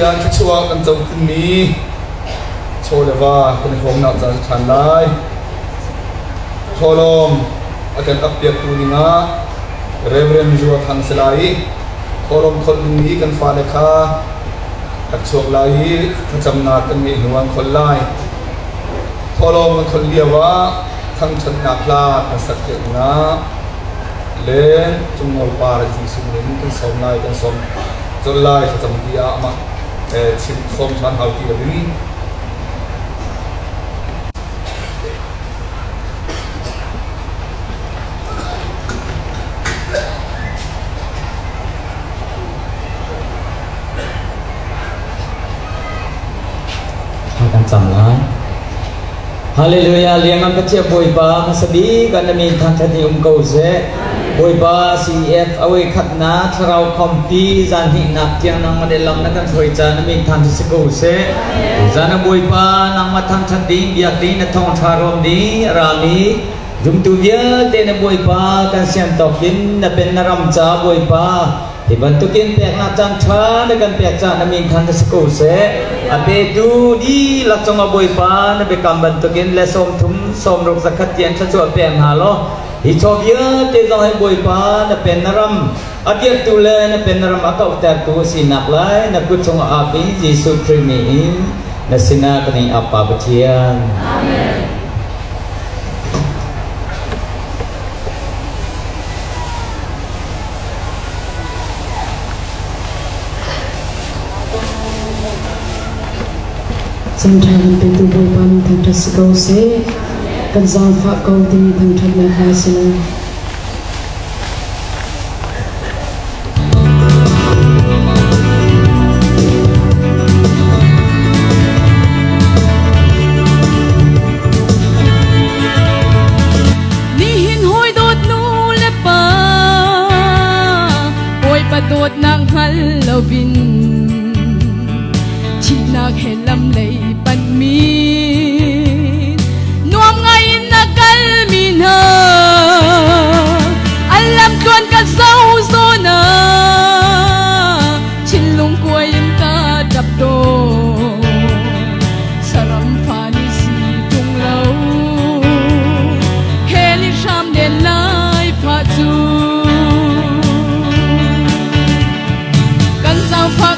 ah thluachuah kan co khunmi chaw le va kan i hrawmnak caan si ṭhan lai. Thawhlawm a kan appiaktu dingah Reverend Zua Thang si lai i thawhlawm kholh dingmi kan fale kha rak chuak lai i thlacamnak kan ngeih hnu an kholh lai. Thawhlawm kan kholh lio ah thangṭhatnak hla kan sak piak dingah le Cungnawl Pa le Jesuh min kan sawm lai kan sawm colh lai thlacam ti ah amah chim sawm ṭhan hau ti loin Kan cam lai. Hallelujah liangngan Pathian Bawipa hmasa bik ah na min thangṭhat in um ko seh. Bawipa CEF awei khatnak thlarau khompi zan hnihnak tiang nangmah le lam na kan hruai ca na min thangṭhat si ko seh. Zan ah Bawipa nangmah thangṭhat ding biak ding na thawngṭha rawm ding a rami zumtu vialte na Bawipa kan sian tawk in na pen na ram ca Bawipa Hi bantukin peknak caan ṭha na kan pek caah na min khan ka si ko seh. A petu dihlak cungah Bawipa na biakam bantukin le 30 sawmruk zakhat tiang thluachuah pek hna law hi chaw vialte zong hi Bawipa na pen na ram a dirhtu le na pen na ram a kauhtertu a sinak lai na kut chungah ap in Jesuh Khrih min in na sinah kan in ap Pa Pathian. Amen. Caan ṭha kan petu Bawipa min thangṭhat si ko seh. Kan zaangfah ko timi thangṭhatnak hla si lai. Nihin hawi dawt nu le pa Bawipa dawtnak hngal loin thihnak he lam lei panhmi nuam ngai in na kalmi hna an lam tluan ka zo zawn ah thinlung kuai in ka ṭap tawn saram fa nih si ṭung lo hell i hram len lai pha cu kan zaangfah.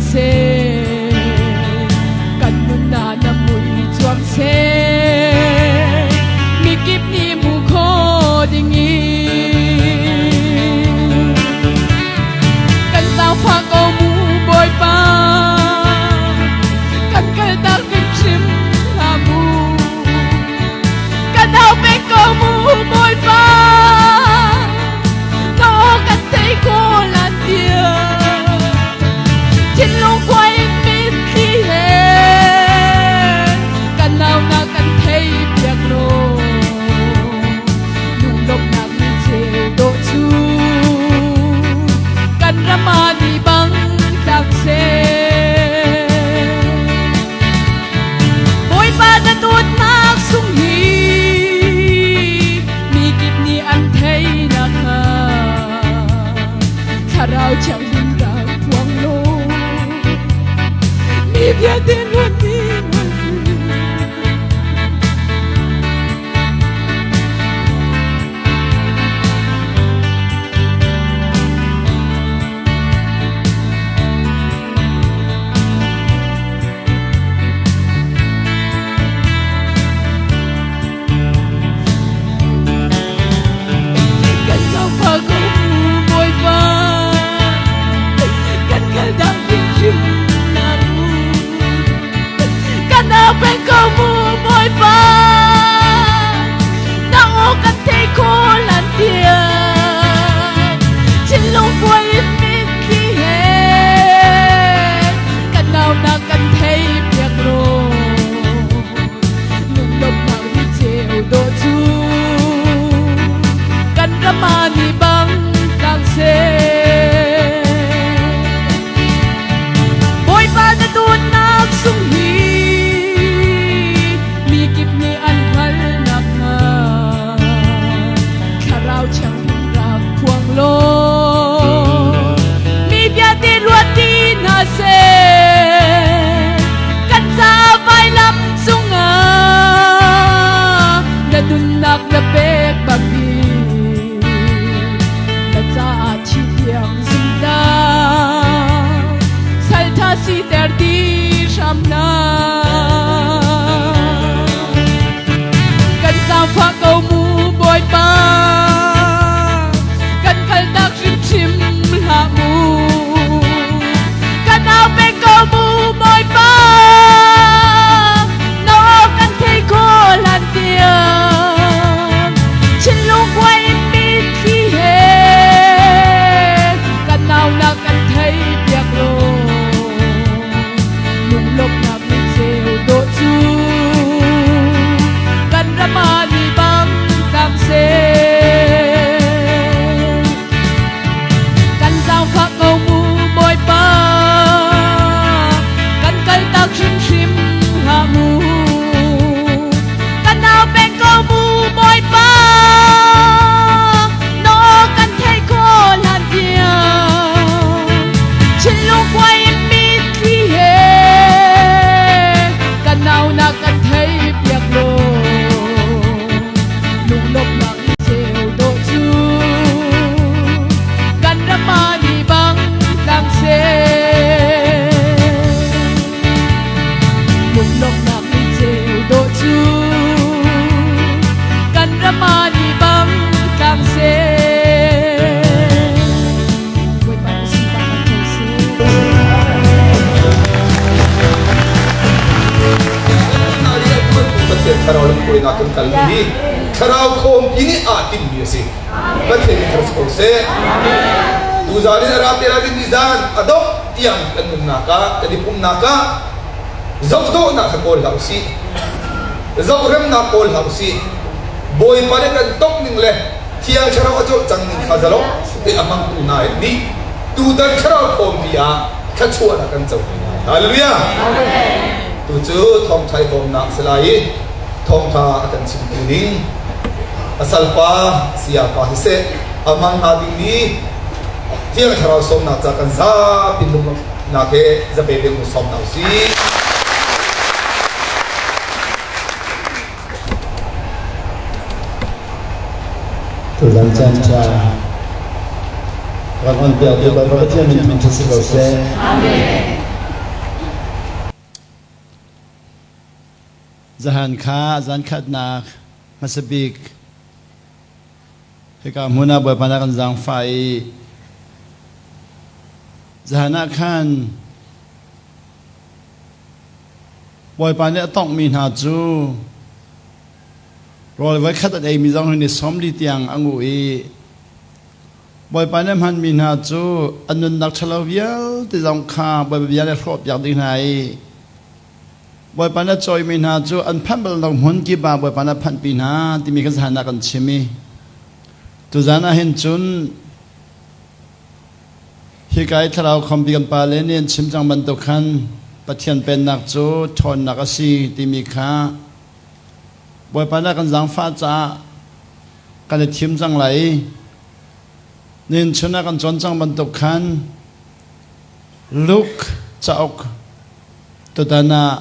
seh. Kan nunnak na mui cuang seh. Mikip nih hmu kho ding in. Kan zaangfah ko mu Bawipa. Kan kaltak hrimhrim hlah mu. Kan hau peng ko mu Bawipa. Na aw kan thei ko lan tiang. Thinlung kuai in mitthli he kan naunak kan thei piak law. Lunglawmhnak ni ceu dawh cu kan ram ah ni bang tlak seh. Bawipa na dawtnak sung hi mi kip nih an thei nakhnga Thlarau Thianghlim rak phuang law mi vialte luat ding an si. Kan zofa ko mu Bawipa kan kal dang hrimhrim na mu kan au peng ko mu Bawipa na aw kan thei kho lan tiang thinlung buai in mitthli he kan naunak kan thei piak law lunglawmhnak ni ceu dawh cu kan ram ah ni bang tlang seh. Bawipa na dawtnak sung hi mi kip nih an hngalh nakhnga Thlarau Thianghlim rak phuang law mi vialte ruat ti hna seh. Kan caah vailam cungah na nunnak na pek bangin na caah thi tiang zungzal saltha siter ti hram hna. Kan zaangfah ko mu Bawipa, kan kaltak hrimhrim hlah mu. Kan au peng ko mu Bawipa, na aw kan thei kho hlan tiang. Thinlung kuai in mitthli he kan naunak kan thei piak law. Lunglawmhnak ni ceu dawh cu kan ram ah ni bang tlang seh. Kan zaangfah ko mu Bawipa, kan kaltak hrimhrim hlah mu. Kan au peng ko mu Bawipa, na aw kan theih khawh hlan tiang. Thinlung kuai in mitthli he kan naunak kan thei piak law. Lunglawmhnak ni ceu dawh cu kan ram ah ni bang tlang seh. Lunglawmhnak ni ceu dawh cu kan ram ah ni bang tlang seh. Bawipa na sunparnak co seh. Pathian thlarau lamhruainak kan kal hi thlarau khawmpi nih aa timmi a si. Pathian nih thar ko seh. Tuzaan in a ra te lai dingmi zan a dongh tiang kan nunnak ah kan i pumnak ah zohdawhnak kha kawl hlah usih. Zohremnak kawl hlah usih. Bawipa nih kan tongh ning le Thiang Thlarau a cawlcang ning kha zalong te a hmangtu hna nih tutan thlarau khawmpi ah thluachuahnak kan co Hallelujah. Tu cu thawngṭha i bawmnak si lai i thawngṭha a kan chimtu ding a salpa sayapa siseh a hmang hnga dingmi Thiang Thlarau sawmnak ca kan zapi lungnak he zape ding sawm hna usih. Tuzan caan ṭha rak on piaktu Bawipa Pathian min thangṭhat si ko seh. Amen. Zahan kha zan khatnak hmasa bik hika hmun ah Bawipa na kan zaangfah i zahan ah khan Bawipa nih a tonghmi hna cu rawl voikhat an eimi zong hi ni 40 tiang a nguh i Bawipa nih a hmanmi hna cu an nunnak ṭhalo vialte zong kha Bawipa bia nih a hrawhpiak dih hna i Bawipa nih a cawimi hna cu an phanh bal lo hmun kip ah Bawipa nih a phanhpi hna timi kha zahan ah kan chim i tuzan ah hin cun hika i thlarau khawmpi kan pale nih an chim cang bantuk khan Pathian pennak cu ṭhawnnak a si timi kha Bawipa nih a kan zaangfah caah kan i thim cang lai i nihin chun ah kan cawn cang bantuk khan Luke cauk tutan ah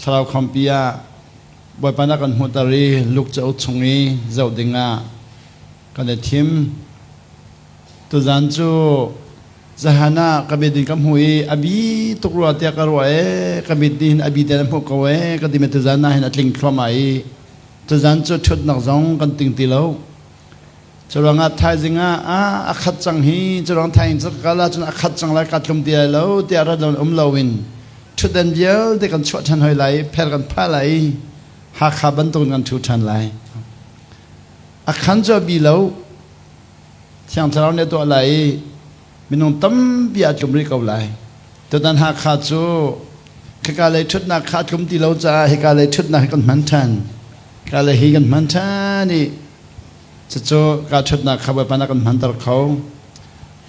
thlarau khampi ah Bawipa nih a kan hmuhter i Luke cauk chung i zoh ding ah kan i thim. Tuzan cu zahan ah ka mit in ka hmuh i a bi tuk rua tiah ka ruah ee ka mit nih hin a bi te na hmuh ko ee ka ti mi tuzan ah hin a tling thluahmah i Tuzan cu ṭhutnak zong kan ting ti lo. Curuangah thaizing ah ah a khat cang hi curuang thaizing cu ka kal ahcun a khat cang lai ka tlum ti lai lo tiah rat lo um loin ṭhutdan vialte kan chuah ṭhan hoi lai i pher kan phah lai i Hakha bantukin kan ṭhu ṭhan lai. A khan cu a bi lo. Thiang Thlarau nih a tuah lai i minung tampi a tlum rih ko lai. Tutan Hakha cu khika lei ṭhutnak kha a tlum ti lo caah hika lei ṭhutnak hi kan hman ṭhan. Hika lei hi kan hman ṭhan i cucu ka ṭhutnak kha Bawipa nih a kan hmanter kho.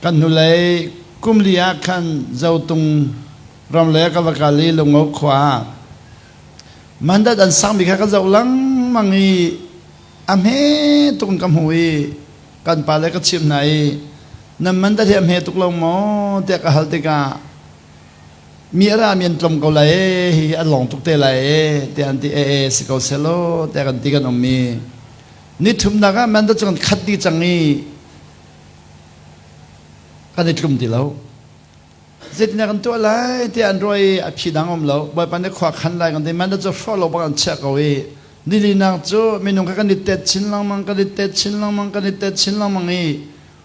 Kan hnulei kum li ah khan Zotung ram lei ah ka va kal i Lungo khua ah mandat an sakmi kha ka zoh lengmang i a hme tuk in ka hmu i kan pa le ka chimh hna i nan man da hi a hme tuk lo maw tiah ka hal tikah mi a ra mi an tlawm ko lai e hi a long tuk te lai e tiah an ti e e si ko selaw tiah kan ti kan um i ni thumnak ah man da cu kan khat dih cang i kan i tlum ti lo zeitindah kan tuah lai tiah an ruah i a phi dang um lo bawipa nih khua khan lai kan ti man da cu hrawh lo bak an chiah ko i nilinak cu minung kha kan i tet chin lengmang kan i tet chin lengmang kan i tet chin lengmang i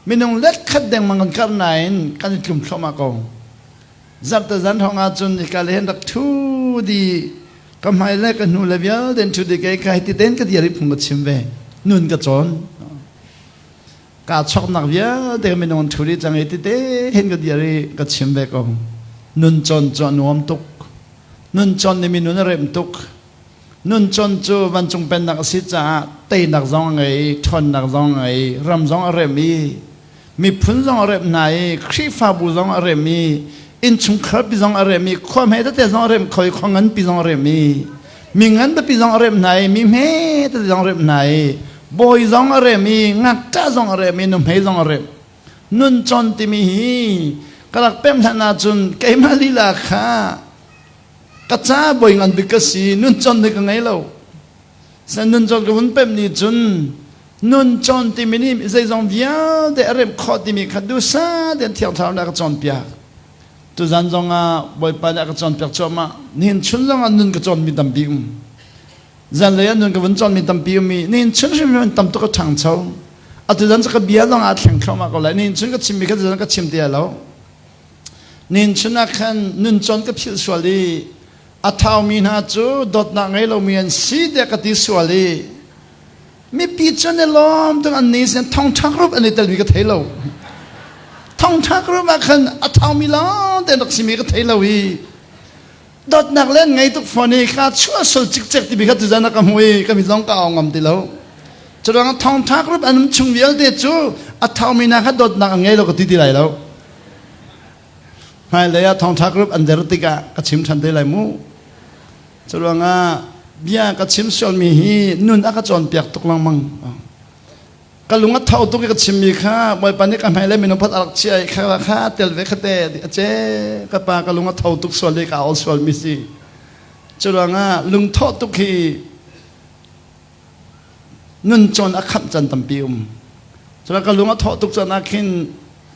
minung let khat dengmang kan karh nain kan i tlum thluahmah ko zarhte zan hrawng ahcun hika le hin rak thu di ka hmai le ka hnu le vialte in thu di kei ka hiti ten ka dir i phung ka chim ve nun ka cawn ka choknak vialte minung an thu di cang i tite hin ka dir i ka chim ve ko nun cawn cu a nuam tuk nun cawn nih mi nun a remh tuk Nuncawn cu vancung pennak a si caah teinak zong a ngei, ṭhawnnak zong a ngei, ram zong a remh i miphun zong a remh hna i Khrihfabu zong a remh i innchungkharpi zong a remh i khua hme tete zong a remh kho i khua nganpi zong a remh i mi ngan pipi zong a remh hna i mi hme tete zong a remh hna i bawi zong a remh i ngakṭah zong a remh i nuhmei zong a remh. Nuncawn timi hi ka rak pemh hlan ahcun keimah lila kha Ka ca bawi ngan bik ka si, nuncawn hi ka ngei lo. Sen nuncawn ka vun pemh ni cun nuncawn timi nih zeizong vialte a remh khawh timi kha duhsah tein Thiang Thlarau nih a ka cawnpiak. Tuzan zong ah Bawipa nih a ka cawnpiak cuahmah. Nihin chun zong ah nun ka cawnmi tampi um. Zanlei ah nun ka vun cawnmi tampi um i nihin chun hrimhrim in tam tuk ka ṭhangcho. Atu zan cu ka bia zong aa thleng thluahmah ko lai. Nihin chun ka chimmi kha tuzan ka chim ti lai lo. Ninchun ah khan nuncawn ka philh sual i a thaumi hna cu dawtnak ngei lomi an si tiah ka ti sual i mipi cu an i lawm tuk an ni sin thongṭha group an i telmi ka thei lo. Thongṭha group ah khan a thaumi lawng te an rak simi ka thei lo i dawtnak le an ngei tuk fawn i ka chuah sual cikcek timi kha tuzan ah ka hmu i ka mit zong ka au ngam ti lo. Curuang ah thongṭha group an um chung vialte cu a thaumi hna kha dawtnak an ngei lo ka ti ti lai lo. Hmailei ah thawngṭha group an der tikah ka chim ṭhan te lai mu. Curuangah bia ka chim sualmi hi nun a ka cawnpiak tuk lengmang. Ka lung a tho tuk i ka chimmi kha Bawipa nih ka hmailei minung phat a rak chiah i kha kha tel ve kha te a ce ka pa ka lung a tho tuk sual i ka awl sualmi si. Curuangah lungthawh tuk hi nun cawn a khamh can tampi um. Cun ka lung a thawh tuk caan ah khin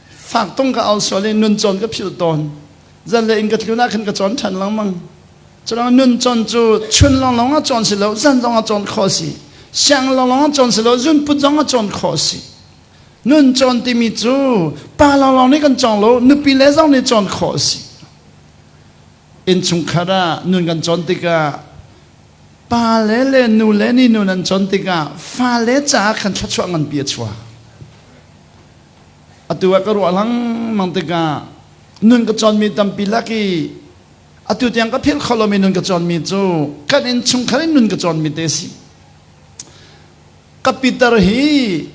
fak tung ka au sual i nun cawn ka philh tawn. Zanlei in ka tlun ah khin ka cawn ṭhan lengmang. Culang nun cawn cu chun lawnglawng ah cawn si lo, zan zong ah cawn khawh si. Siang lawnglawng ah cawn si lo, zunput zong ah cawn khawh si. Nun cawn timi cu pa lawnglawng nih kan cawng lo, nupi le zong nih cawn khawh si. Innchungkhar ah nun kan cawn tikah pa le le nu le nih nun an cawn tikah fale caah khan thluachuah nganpi a chuak. Atu ah ka ruah lengmang tikah nun ka cawnmi tampi lak i atu tiang ka philh kho lomi nun ka cawnmi cu kan innchungkhar in nun ka cawnmi te si. Ka pitar hi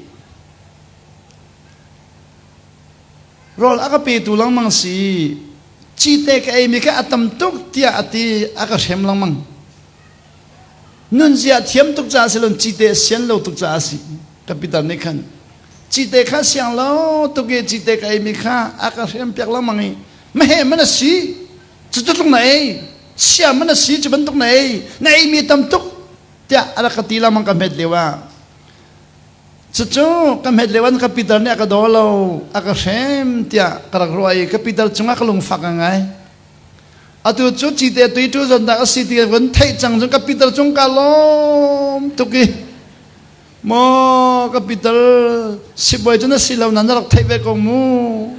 rawl a ka petu lengmang si cite ka eimi kha a tam tuk tiah a ti a ka hrem lengmang. Nunzia thiam tuk caah si lo cite sian lo tuk caah si ka pitar nih khan cite kha siang lo tuk i cite ka eimi kha a ka hrem piak lengmang i mahe man a si cu tluk na ei sia man a si cu bantuk na ei na eimi tam tuk tiah a rak ka ti lengmang ka hmet lio ah cucu ka hmet lio an ka pitar nih a ka daw lo a ka hrem tiah ka rak ruah i ka pitar cungah ka lungfak a ngai atu cu cite tui tu zon dah a si ti kan theih cang cun ka pitar cung ka lawm tuk i maw ka pitar sibawi cu na si lo na na rak theih ve ko mu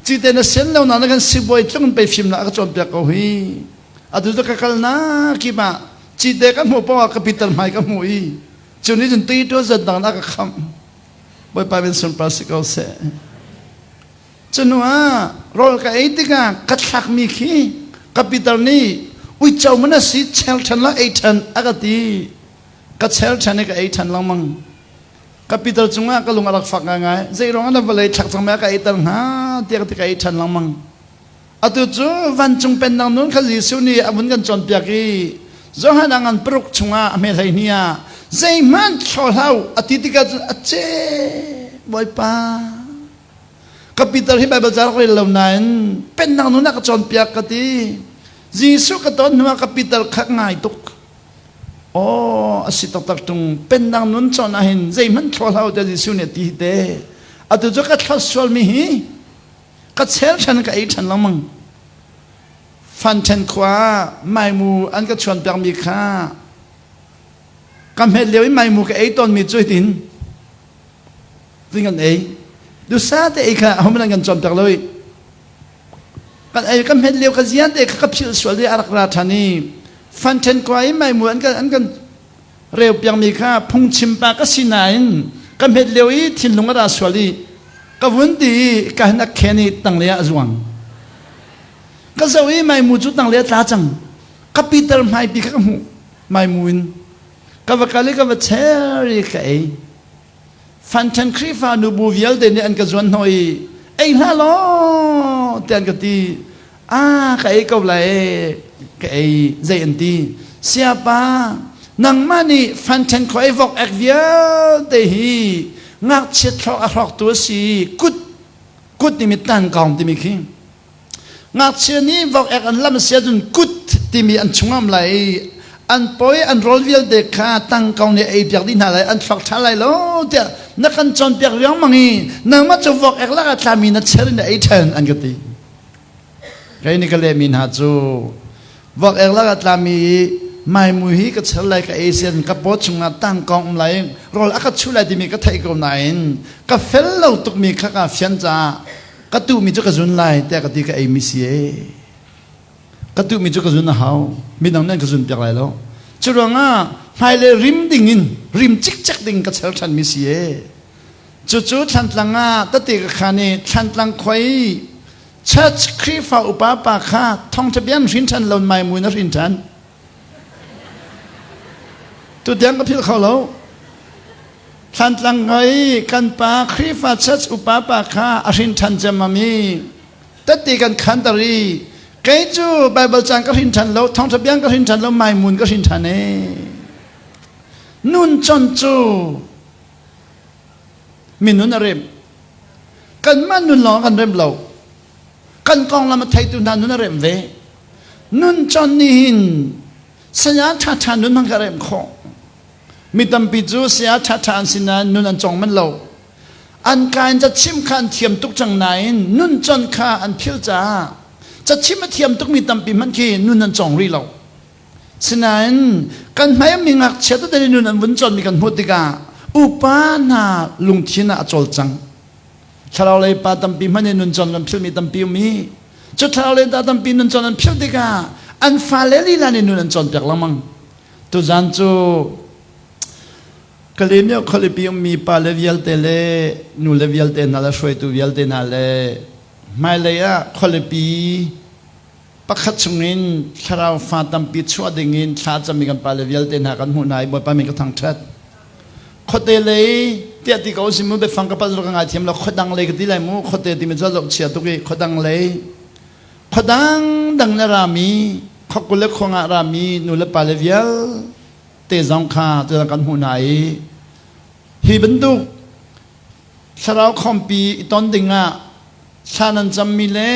cite na sian lo na na kan sibawi tlung in pei fim na ka cawnpiak ko hi atu cu ka kal na kip ah cite ka hmuh paoh ah ka pitar hmai ka hmuh i cu nih cun tui tu zon dang na ka khamh Bawipa min sunpar si ko seh. Cu ah rawl ka ei tikah ka thlakmi khi ka pitar nih uico man a si chel ṭhan la ei ṭhan a ka ti. Ka chel ṭhan i ka ei ṭhan lengmang. Ka pitar cungah ka lung a rak fak ngaingai. Zei ruangah dah vawlei thlak cang ka eiter hnga tiah ka ti ka ei ṭhan lengmang. Atu cu vancung pennak nun kha Jesuh nih a vun kan cawnpiak i Johan a ngan paruk chungah a hme 12 ah zeihmanh thlaw hlah a ti tikah cun a ce Bawipa Ka Peter hi Baibal ca rak rel lo nain pennak nun a ka cawnpiak ka ti. Jesuh ka ton hnuah ka Peter kha ngai tuk. Aw, a si taktak ṭung. Pennak nun cawn ahhin zeihmanh thlaw hlah u tiah Jesuh nih a ti hi te. Atu cu ka thlas sualmi hi ka chel ṭhan ka ei ṭhan lengmang. Fanṭhen khua ah maimu an ka chuan piakmi kha ka hmet lio i maimu ka ei tawnmi cu hitin Zing kan ei. Dusa te ei kha ahohmanh an kan cawnpiak lo i kan ei kan hmet lio ka zian te kha ka philh sual i a rak ra ṭhan i fanṭhen kua i maimu an kan an kan reu piakmi kha phungchim pa ka si nain ka hmet lio i thinlung a ra sual i ka vun ti i ka han a khen i tanglei ah a zuang ka zoh i maimu cu tanglei a tla cang ka Peter hmaipi kha ka hmuh maimu in ka va kal i ka va cher i ka ei Fanṭhen Khrihfa nubu vialte nih an ka zuan hnawh i ei hlah law tiah an ka ti. Ah, ka ei ko lai, ka ei zei an ti. Siapa, nangmah nih fanṭhen khua i vok ek vialte hi ngakchia thluak a hrawktu a si kut kut timi tangkawng timi khi Ngakchia nih vok ek an lam si ahcun kut timi an chungah um lai i an pawi an rawl vialte kha tangkong nih a ei piak dih hna lai an thluak ṭha lai lo tiah na kan cawnpiak riangmang i nangmah cu vok ek lakah tlami na cher in na ei ṭhan an ka ti. Kei nih ka lehmi hna cu vok ek lakah tlami i maimu hi ka cher lai ka ei si ahcun ka paw chungah tangkong um lai rawl a ka chuh lai timi ka theih ko nain ka fel lo tukmi kha kaa fian caah ka tuhmi cu ka zun lai tiah ka ti ka eimi si e ka tuhmi cu ka zun a hau midang nih an ka zun piak lai lo cu ruangah hmailei rim ding in rim cikcek ding ka chel ṭhanmi si e cucu thlantlang ah tete ka khan i thlantlang khoi church Khrihfa upa pa kha thawngṭha bia an hrin ṭhan lo maimu in a hrin ṭhan tutiang ka philh kho lo Thlantlang i kan pa Khrihfa church upa pa kha a hrin ṭhan ciammam i tette kan khanter i kei cu Baibal caan ka hrin ṭhan lo, thawngṭha biang ka hrin ṭhan lo, maimun ka hrin ṭhan e. Nun con cu minun a rem. Kanmah nun lawng kan rem lo. Kan konglam a theitu hna nun a rem ve. Nun con nih hin saya ṭhaṭha nun hmang ka rem khawh. Mi tampi cu saya ṭhaṭha an si nain nun an cawng manh lo. An ka in cachimh kha an thiam tuk cang nain nun con kha an philh caah. Cachim a thiam tukmi tampi hmanh khi nun an cawng rih lo. Sinain kan hmai mi ngakchia tete nih nun an vun cawnmi kan hmuh tikah upa hna lungthin ah a cawlcang. Thlarau lei pa tampi hmanh in nun cawn kan philhmi tampi um i cu thlarau lei ta tampi nun cawn an philh tikah an fale lila nih nun an cawnpiak lengmang. Tuzan cu Kalaymyo khualipi ummi pale vialte le nule vialte hna le hruaitu vialte hna le hmailei ah khualipi pakhat chungin thlarau fa tampi chuah dingin thla cami kan pale vialte hna kan hmuh hna i Bawipa min ka thangṭhat. Khuate lei tiah ti ko si mu biafang ka palh ka ngaithiam lo khuadang lei ka ti lai mu khuate timi cu zoh chia tuk i khuadang lei khuadang dang le rami khuakul le khuangah rami nu le pale vialte zong kha cu kan hmuh hna i hi bantuk thlarau khawmpi i ton dingah thla nan cammi le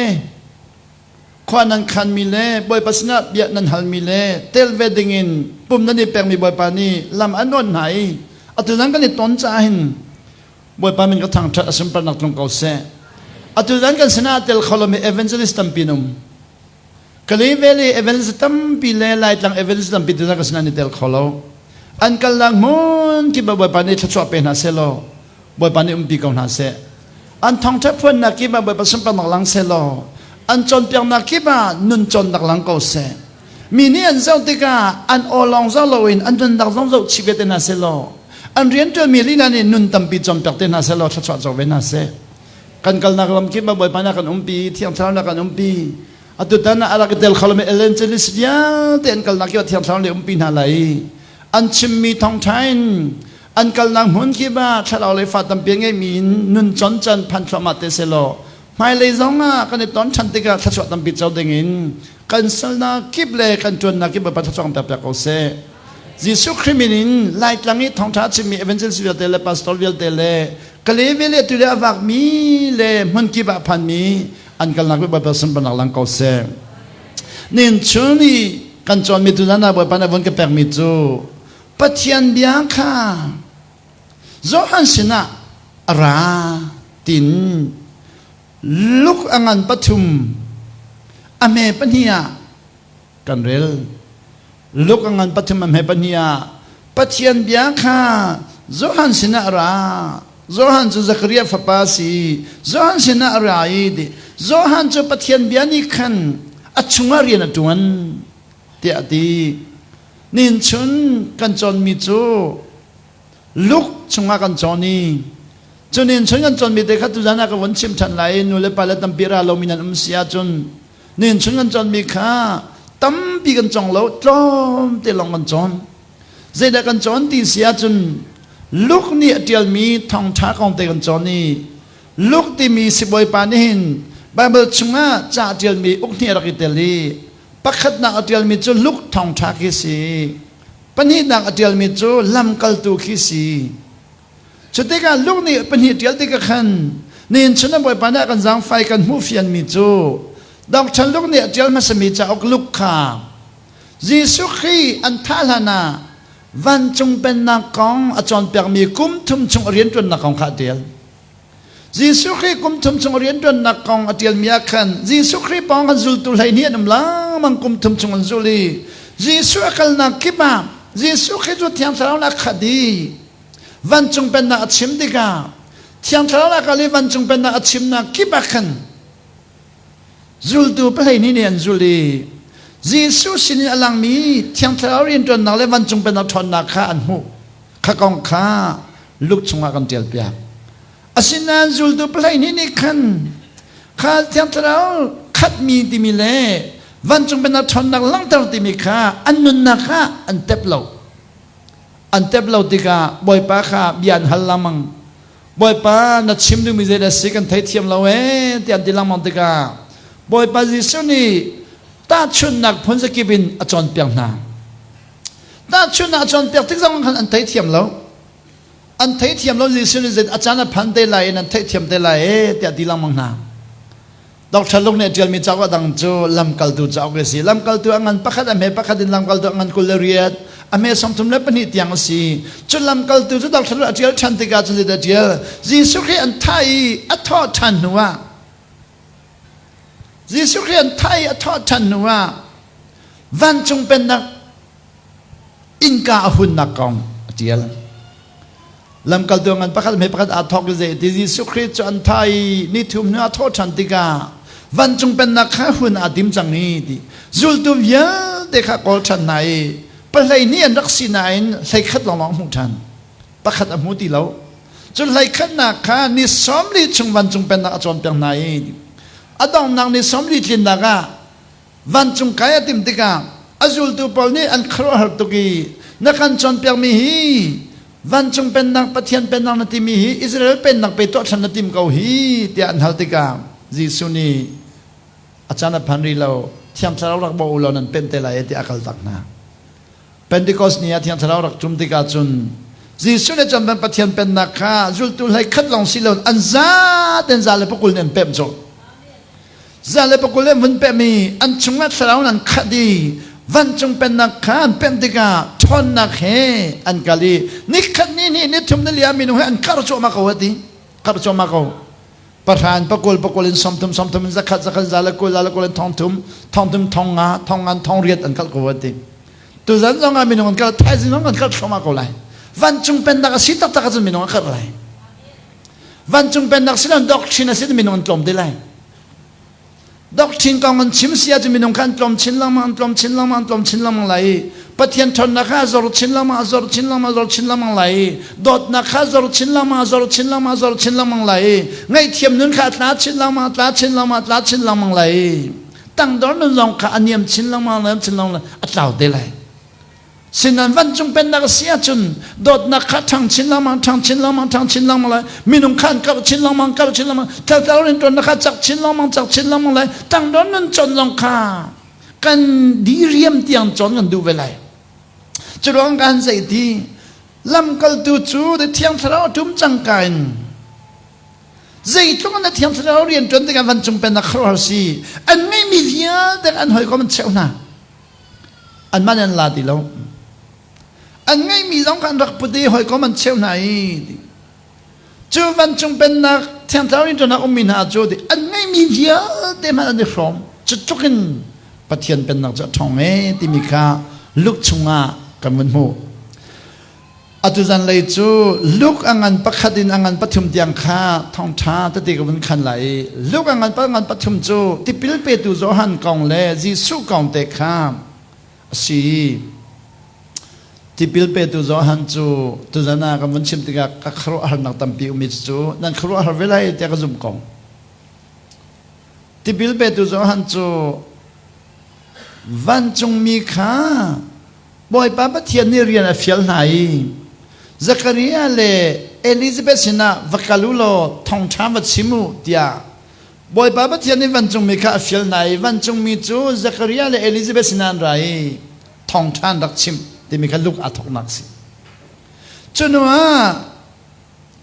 khua nan khanmi le Bawipa sinah bia nan halmi le tel ve dingin pum nan i pekmi Bawipa nih lam an awn hna i atu nan kan i ton caah hin Bawipa min ka thangṭhat a sunparnak tlung ko seh. Atu nan kan sinah tel kho lomi evangelist tampi an um. Kalay Valley evangelist tampi le Laitlang evangelist tampi tu ka sinah an i tel kho lo. An kalnak hmun kip ah Bawipa nih thluachuah pe hna seh law Bawipa nih umpi ko hna seh. An thawngṭha phuannak kip ah Bawipa sunparnak lang seh law an cawnpiaknak kip ah nun cawnnak lang ko seh. Mi nih an zoh tikah an aw lawng zoh loin an nunnak zong zoh chih ve te hna seh law an rianṭuanmi lila nih nun tampi cawnpiak te hna seh law thluachuah co ve hna seh. Kan kalnak lam kip ah Bawipa nih a kan umpi, Thiang Thlarau nih a kan umpi. Atutan ah a rak i tel kho lomi evangelist vialte an kalnak kip ah Thiang Thlarau nih umpi hna lai. An chimmi thawngṭha in an kalnak hmun kip ah thlarau lei fa tampi a ngeimi in nun con can phan thluahmah te selaw hmailei zong ah kan i ton ṭhan tikah thluachuah tampi co dingin kan salnak kip le kan ṭuannak kip Bawipa thluachuah kan pekpiak ko seh. Jesuh Khrih min in Laitlang i thawngṭha a chimmi evangelist vialte le pastor vialte le Kalay le tu le a vakmi le hmun kip ah phanmi an kalnak bi Bawipa sunparnak lang ko seh. Nin chun i kan cawnmi tu zan ah Bawipa nih vun ka pekmi cu Pathian bia kha Johan sinah a ra tin luk a ngan pathum a hme pahnih ah kan rel. Luke a ngan pathum a hme pahnih ah Pathian bia kha Johan sinah a ra. Johan cu Zakariah fapa a si. Johan sinah a ra i Johan cu Pathian bia nih khan a chungah rian a ṭuan tiah a ti. Nin chun kan cawnmi cu Luke chungah kan cawn i cunin chun kan cawnmi te kha tuzan ah ka vun chim ṭhan lai i nu le pa le tampi ra lomi nan um si ahcun Nihin chung kan cawnmi kha tampi kan cawng lo, tlawmte lawng kan cawn. Zeidah kan cawn ti si ahcun Luke nih a ṭialmi thawngṭha kong te kan cawn i Luke timi sibawipa nih hin Baibal chungah ca a ṭialmi uk hnih a rak i tel i pakhatnak a ṭialmi cu Luke thawngṭha khi si. Pahnihnak a ṭialmi cu lamkaltu khi si. Cutikah Luke nih pahnih ṭial tikah khan nihin chun a Bawipa nih a kan zaangfai kan hmuh fianmi cu Doctor Luke nih a ṭial hmasami cauk Luke kha Jesuh Khrih an thah hlan ah vancung pennak kong a cawnpiakmi kum thum chung a rianṭuannak kong kha a ṭial. Jesuh Khrih kum thum chung a rianṭuannak kong a ṭialmi ah khan Jesuh Khrih pawng kan zultu 12 an um lengmang kum thum chung an zul i Jesuh a kalnak kip ah Jesuh Khrih cu Thiang Thlarau in a khat i Vancung pennak a chim tikah Thiang Thlarau a kal i vancung pennak a chimnak kip ah khan zultu 12 nih an zul i Jesuh sinin a langmi Thiang Thlarau rianṭuannak le vancung pennak ṭhawnnak kha an hmuh. Kha kong kha Luke chungah kan ṭialpiak. Asinain zultu 12 nih khan kha Thiang Thlarau khatmi timi le vancung pennak ṭhawnnak langhter timi kha an nunnak kha an tep lo. An tep lo tikah Bawipa kha bia an hal lengmang. Bawipa na chim dingmi zeidah si kan theithiam lo ee tiah an ti lengmang tikah Bawipa Jesuh nih tahchunhnak phun zakip in a cawnpiak hna. Tahchunhnak a cawnpiak tik zong khan an theithiam lo. An theithiam lo Jesuh nih zei a caan a phan te lai in an theihthiam te lai ee tiah a ti lengmang hna. Dr. Luke nih a ṭialmi cauk a dang cu lamkaltu cauk a si. Lamkaltu a ngan pakhat, a hme pakhat in lamkaltu a ngan 28, a hme 32 tiang a si. Cu lamkaltu cu Dr. Luke a ṭial ṭhan tikah cun zeidah a ṭial? Jesuh Khrih an thah i a thawh ṭhan hnuah. Jesuh Khrih an thah i a thawh ṭhan hnu ah vancung pennak innka a hunnak kong a ṭial. Lamkaltu ngan pakhat hme pakhat aa thawk i zei ti Jesuh Khrih cu an thah i ni thum hnu a thawh ṭhan tikah vancung pennak kha hun aa tim cang i ti zultu vialte kha kawl ṭhan hna i pahlei nih an rak si nain 11 lawnglawng hmuh ṭhan pakhat a hmu ti lo. Cu hleikhatnak kha ni 40 chung vancung pennak a cawnpiak hna i a donghnak ni 40 tlinnak ah vancung kai a timh tikah a zultu pawl nih an khuaruahhar tuk i na kan cawnpiakmi hi vancung pennak Pathian pennak na timi hi Israel pennak pe tuah ṭhan na tim ko hi tiah an hal tikah Jesuh nih a caan a phan rih lo Thiang Thlarau rak bawh u law nan pemh te lai tiah a kaltak hna. Pentecost ni ah Thiang Thlarau rak ṭum tikah cun Jesuh nih cun Pathian pennak kha zultu hlei khat lawng si lo an zaten za le pakul nih an pemh colh. Za le pakul an vun pemh i an chungah thlarau in an khat i vancung pennak kha an pemh tikah ṭhawnnak he an kal i nikhat ni hnih ni thum ni li ah minung he an karh cuahmah ko a ti. Karh cuahmah ko. Pahra pakul pakul in 30 30 in 100 100 120 120 in 3000 3000 5000 50 8000 an kalh ko a ti. Tuzan zong ah minung an kal thaizing zong an kal thluahmah ko lai. Vancung pennak a si taktak ahcun minung a karh lai. Vancung pennak si lo doctrine a si minung an tlawm te lai. Doctrine kong an chim si ahcun minung kha an tlawm chin lengmang an tlawm chin lengmang an tlawm chin lengmang lai. Pathian ṭhawnnak kha a zor chin lengmang a zor chin lengmang a zor chin lengmang lai. Dawtnak kha a zor chin lengmang a zor chin lengmang a zor chin lengmang lai. Ngaihthiam nun kha a tla chin lengmang a tla chin lengmang a tla chin lengmang lai. Tangdor nun zong kha a niam chin lengmang niam chin lengmang a tlau te lai. Sinan vancung pennak a si ahcun dawtnak kha ṭhang chin lengmang ṭhang chin lengmang ṭhang chin lengmang lai. Minung kha an karh chin lengmang karh chin lengmang. Tlatlau rianṭuannak kha cak chin lengmang cak chin lengmang lai. Tangdor nun cawn zong kha kan diriam tiang cawn kan duh ve lai. Cu ruang kan zei ti lamkaltu cu Thiang Thlarau a ṭum cangka in Zeitluk in a Thiang Thlarau rian ṭuan tikah vancung pennak khuaruahhar si. An ngeihmi vialte an hawikom an cheuh hna. Anmah nih an la ti lo. An ngeihmi zong kha an rak put i hawikom an cheuh hna i cu vancung pennak Thiang Thlarau rian ṭuannak ummi hna cu an ngeihmi vialte hmanh an i hrawm. Cu tluk in Pathian pennak cu a ṭhawng ee timi kha Luke chungah kan vun hmuh. Atu zanlei cu Luke a ngan pakhat in a ngan pathum tiang kha thawngṭha tete ka vun khan lai i Luke a ngan ngan pathum cu tipil petu Johan kong le Jesuh kong te kha a si. Tipil petu Johan cu tuzan ah kan vun chim tikah ka khuaruahharnak tampi um i cucu nan khuaruahhar ve lai tiah ka zumh ko. Tipil petu Johan cu vancungmi kha Bawipa Pathian nih rian a fial hna i Zakariah le Elizabeth sinah va kal u law thawngṭha va chim u tiah Bawipa Pathian nih vancungmi kha a fial hna i vancungmi cu Zakariah le Elizabeth sinah an ra i thawngṭha an rak chimh timi kha Luke aa thawknak a si. Cu hnu ah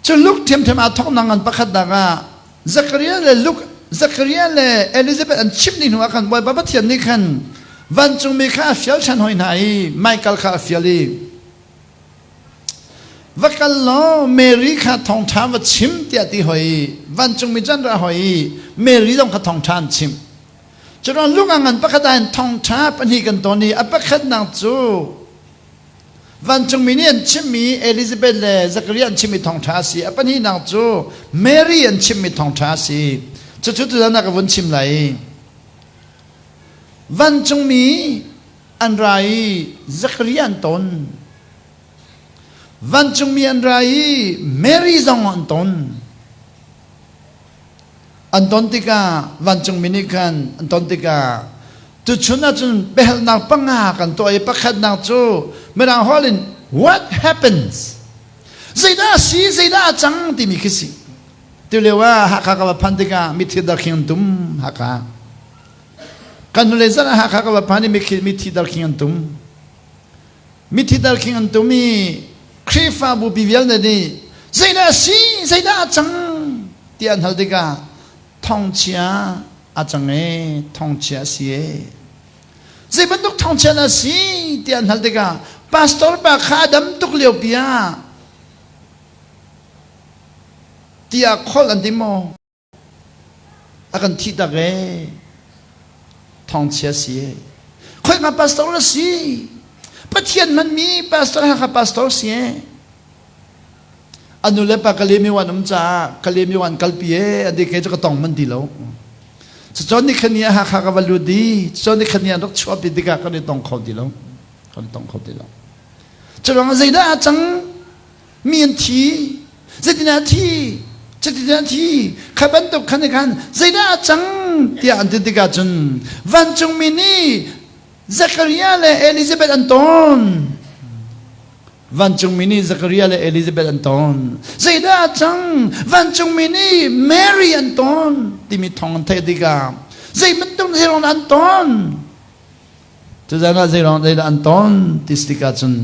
Cu Luke ṭhiamṭhiam aa thawknak ngan pakhatnak ah Zakariah le Luke Zakariah le Elizabeth an chimh dih hnuah khan Bawipa Pathian nih khan vancungmi kha a fial ṭhan hoi hna i Michael kha a fial i va kal law Mary kha thawngṭha va chim tiah ti hoi i vancungmi cu an ra hoi i Mary zong kha thawngṭha an chimh. Curuang Luke a ngan pakhat ah hin thawngṭha pahnih kan ton i a pakhatnak cu Vancungmi nih an chimmi Elizabeth le Zakariah an chimmi thawngṭha a si. A pahnihnak cu Mary an chimmi thawngṭha a si. Cucu tuzan ah ka vun chim lai. Vancungmi an ra i Zakariah an ton. Vancungmi an ra i Mary zong an ton. An ton tikah vancungmi nih khan an ton tikah tuchun ahcun biahalnak panga kan tuah i pakhatnak cu Mirang holh in what happens zeidah a si zeidah a cang timi khi si tu lio ah Hakha ka va phan tikah mithi darkhing an tum Hakha kan hnulei zan ah Hakha ka va phan i mithi darkhing an tum mithi darkhing an tum i Khrihfabu pi vialte nih zeidah a si zeidah a cang ti an hal tikah thongchia a cang e thongchia a si e zei bantuk thongchia na si ti an hal tikah pastor pa kha a dam tuk lio pi ah tiah kholh an ti maw a kan thih tak e. Thawngchia si e. Khoika pastor na si? Pathian hmanmi pastor Hakha pastor si e. A nu le pa Kalemi wan um caah Kalemi wan kalpi e an ti kei cu ka tong man ti lo. Cucun ni khani ah Hakha ka va lut i cucun ni khani ah rak chuahpi tikah kan i tong kho ti lo. Kan i tong kho ti lo. Curuangah zeidah a cang? Mi an thi. Zeitindah a thi? Cutin a thi. Kha bantuk khan khan zeidah a cang tiah an ti tikah cun vancungmi nih Zechariah le Elizabeth an ton. Vancungmi nih Zechariah le Elizabeth an ton. Zeidah a cang? Vancungmi nih Mary an ton timi thawng an theih tikah zei bantuk zeiruang an ton? Tuzan ah zeiruang zeidah an ton ti tikah cun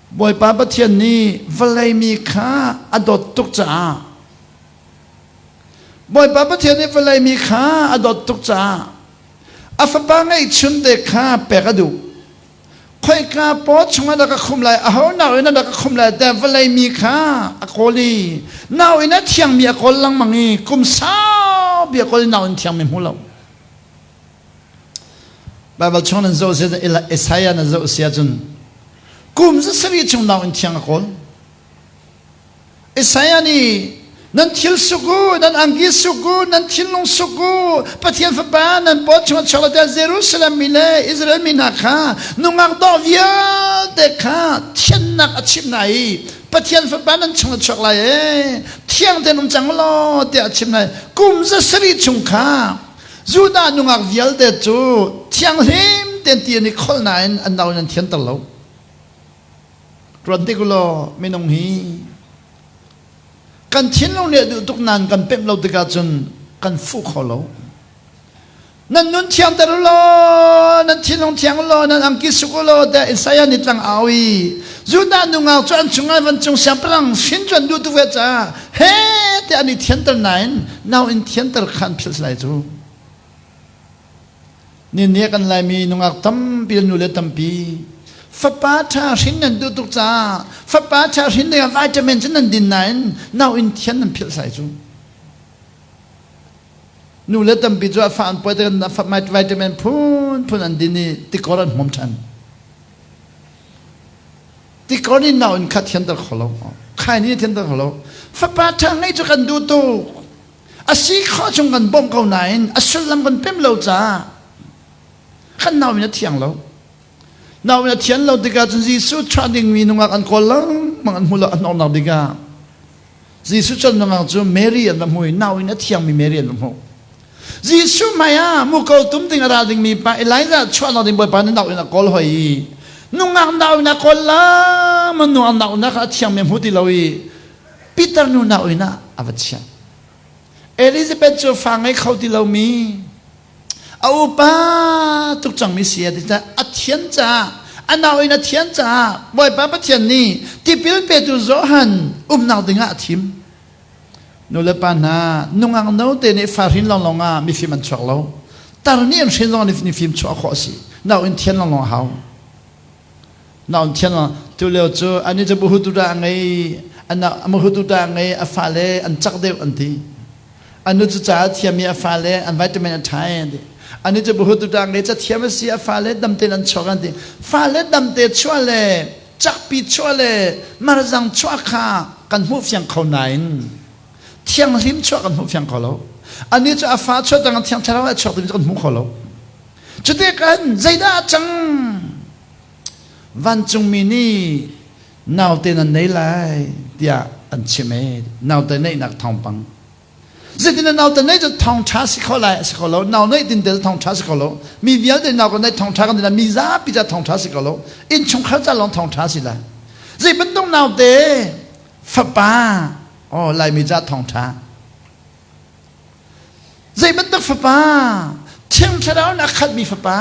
Bawipa Pathian nih vawlei mi kha a dawt tuk caah Bawipa Pathian nih vawlei mi kha a dawt tuk caah a fapa ngeihchun te kha pek a duh. Khoika paw chungah dah ka khum lai, aho nau in dah ka khum lai tiah vawlei mi kha a kawl i nau in a thiangmi a kawl lengmang i kum saupi a kawl i nau in thiangmi hmu lo. Baibal chung nan zoh si Isaiah na zoh si ahcun kum zasarih chung nau in thiang a kawl. Isaiah nih nan thil suk u, nan angki suk u, nan thinlung suk u, Pathian Fapa nan paw chungah chuak lo tiah Jerusalem mi le Israel mi hna kha nungak dawh vialte kha thiannak a chimh hna i Pathian Fapa nan chungah chuak lai ee, thiang tein um cang law tiah a chimh hna i kum zasarih chung kha Judah nungak vialte cu thianghlim tein ti an i kholh nain an nau in an thianter lo. Ruat tik law minung hi kan thinlung nih a duh tuk nain kan pemh lo tikah cun kan fuh kho lo. Nan nun thiangter u law, nan thinlung thiang u law, nan angki suk u law tiah Isaiah nih tlang au i Judah nungak cu an chungah vancung siangpahrang hrin cu an duh tuk ve caah he tiah an i thianter nain nau in thianter kha an philh lai cu. Ni kan Laimi nungak tampi le nule tampi fapa ṭha hrin nan duh tuk caah fapa ṭha hrin dingah vitamin cu nan din nain nau in thian nan philh sai cu. Nule tampi cu a fa an pawi tikah vitamin phunphun an din i tikor an hmawm ṭhan. Tikor nih nau in kha thianter kho lo. Khai nih thianter kho lo. Fapa ṭha ngeih cu kan duh tuk. A si khawh chung kan bawmh ko nain a sullam kan pem lo caah kan nau in a thiang lo. Nau in a thian lo tikah cun Jesuh chuah dingmi nungak an kawl lengmang an hmu lo an hnawhnak dingah Jesuh chuah nungak cu Mary an va hmu i nau in a thiangmi Mary an va hmuh. Jesuh hmai ah muko tum ding a ra dingmi pa Elijah chuahnak ding Bawipa nih nau in a kawl hoi i nungak nau in a kawl lengmang nungak nau in a thiangmi a hmu ti lo i Peter nu nau inn ah a va chiah. Elizabeth cu fa ngei kho ti lomi a upa tuk cangmi si a ti a thian caah a nau in a thian caah Bawipa Pathian nih tipil petu Johan umnak dingah a thim. Nu le pa hna nungak no te nih fa hrin lawnglawng ah mifim an chuak lo. Tar nih an hrin zong mifim chuah khawh a si. Nau in thian lawnglawng a hau. Naun thian tu lio cu ani cu buhututa a ngei a ngei a fale an cak deuh an ti. Anu cu ca a thiam i a fale an vitamin a ṭha an ti. Ani cu buhututa ngei ca thiam a si a fale damte an chuak an ti. Fale damte chuah le cakpi chuah le marzang chuah kha kan hmuh fiang kho nain thianghlim chuah kan hmuh fiang kho lo. Ani cu a fa chuah tang thiang thlarau a chuak timi cu kan hmu kho lo. Cuti kan zeidah a cang? Vancungmi nih naute nan nei lai tiah an chim ee. Naute neihnak thawngpang. Zeitin na naute neih cu thawngṭha si kho lai a si kho lo. Nau neih tin tel thawngṭha si kho lo. Mi vialte nau kan neih thawngṭha kan ti mi zapi ca thawngṭha si kho lo. Innchungkhar ca lawng thawngṭha si lai. Zei bantuk naute fapa oh Laimi ca thawngṭha. Zei bantuk fapa? Thiang Thlarau in a khatmi fapa.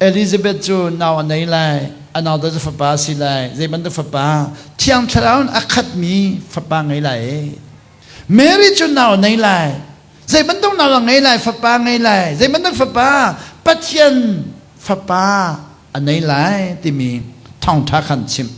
Elizabeth cu nau a nei lai, a nau cu fapa a si lai. Zei bantuk fapa? Thiang Thlarau in a khatmi fapa ngei lai. Mary cu nau a nei lai. Zei bantuk nau a ngei lai? Fapa ngei lai. Zei bantuk fapa? Pathian fapa a nei lai timi thawngṭha khan chim.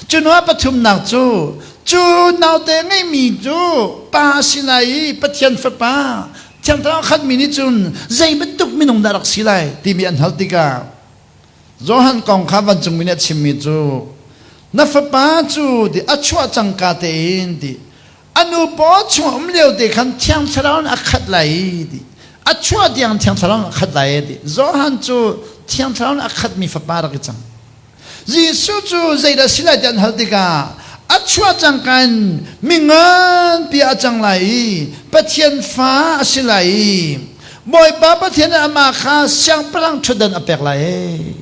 Cu hnu ah pathumnak cu, cu naute ngeihmi cu pa a si lai i Pathian Fapa, Thiang Thlarau khatmi nih cun zei bantuk minung dah rak si lai timi an hal tikah Johan kong kha vancungmi nih a chimmi cu na fapa cu ti a chuah cangka tein ti a nu paw chung um lio te khan Thiang Thlarau in a khat lai ti a chuah tiang Thiang Thlarau in a khat lai ti Johan cu Thiang Thlarau in a khatmi fapa rak i cang. Jesuh cu zeidah si lai ti an hal tikah a chuah cangka in mi nganpi a cang lai i Pathian fa a si lai i Bawipa Pathian nih amah kha siangpahrang ṭhutdan a pek lai.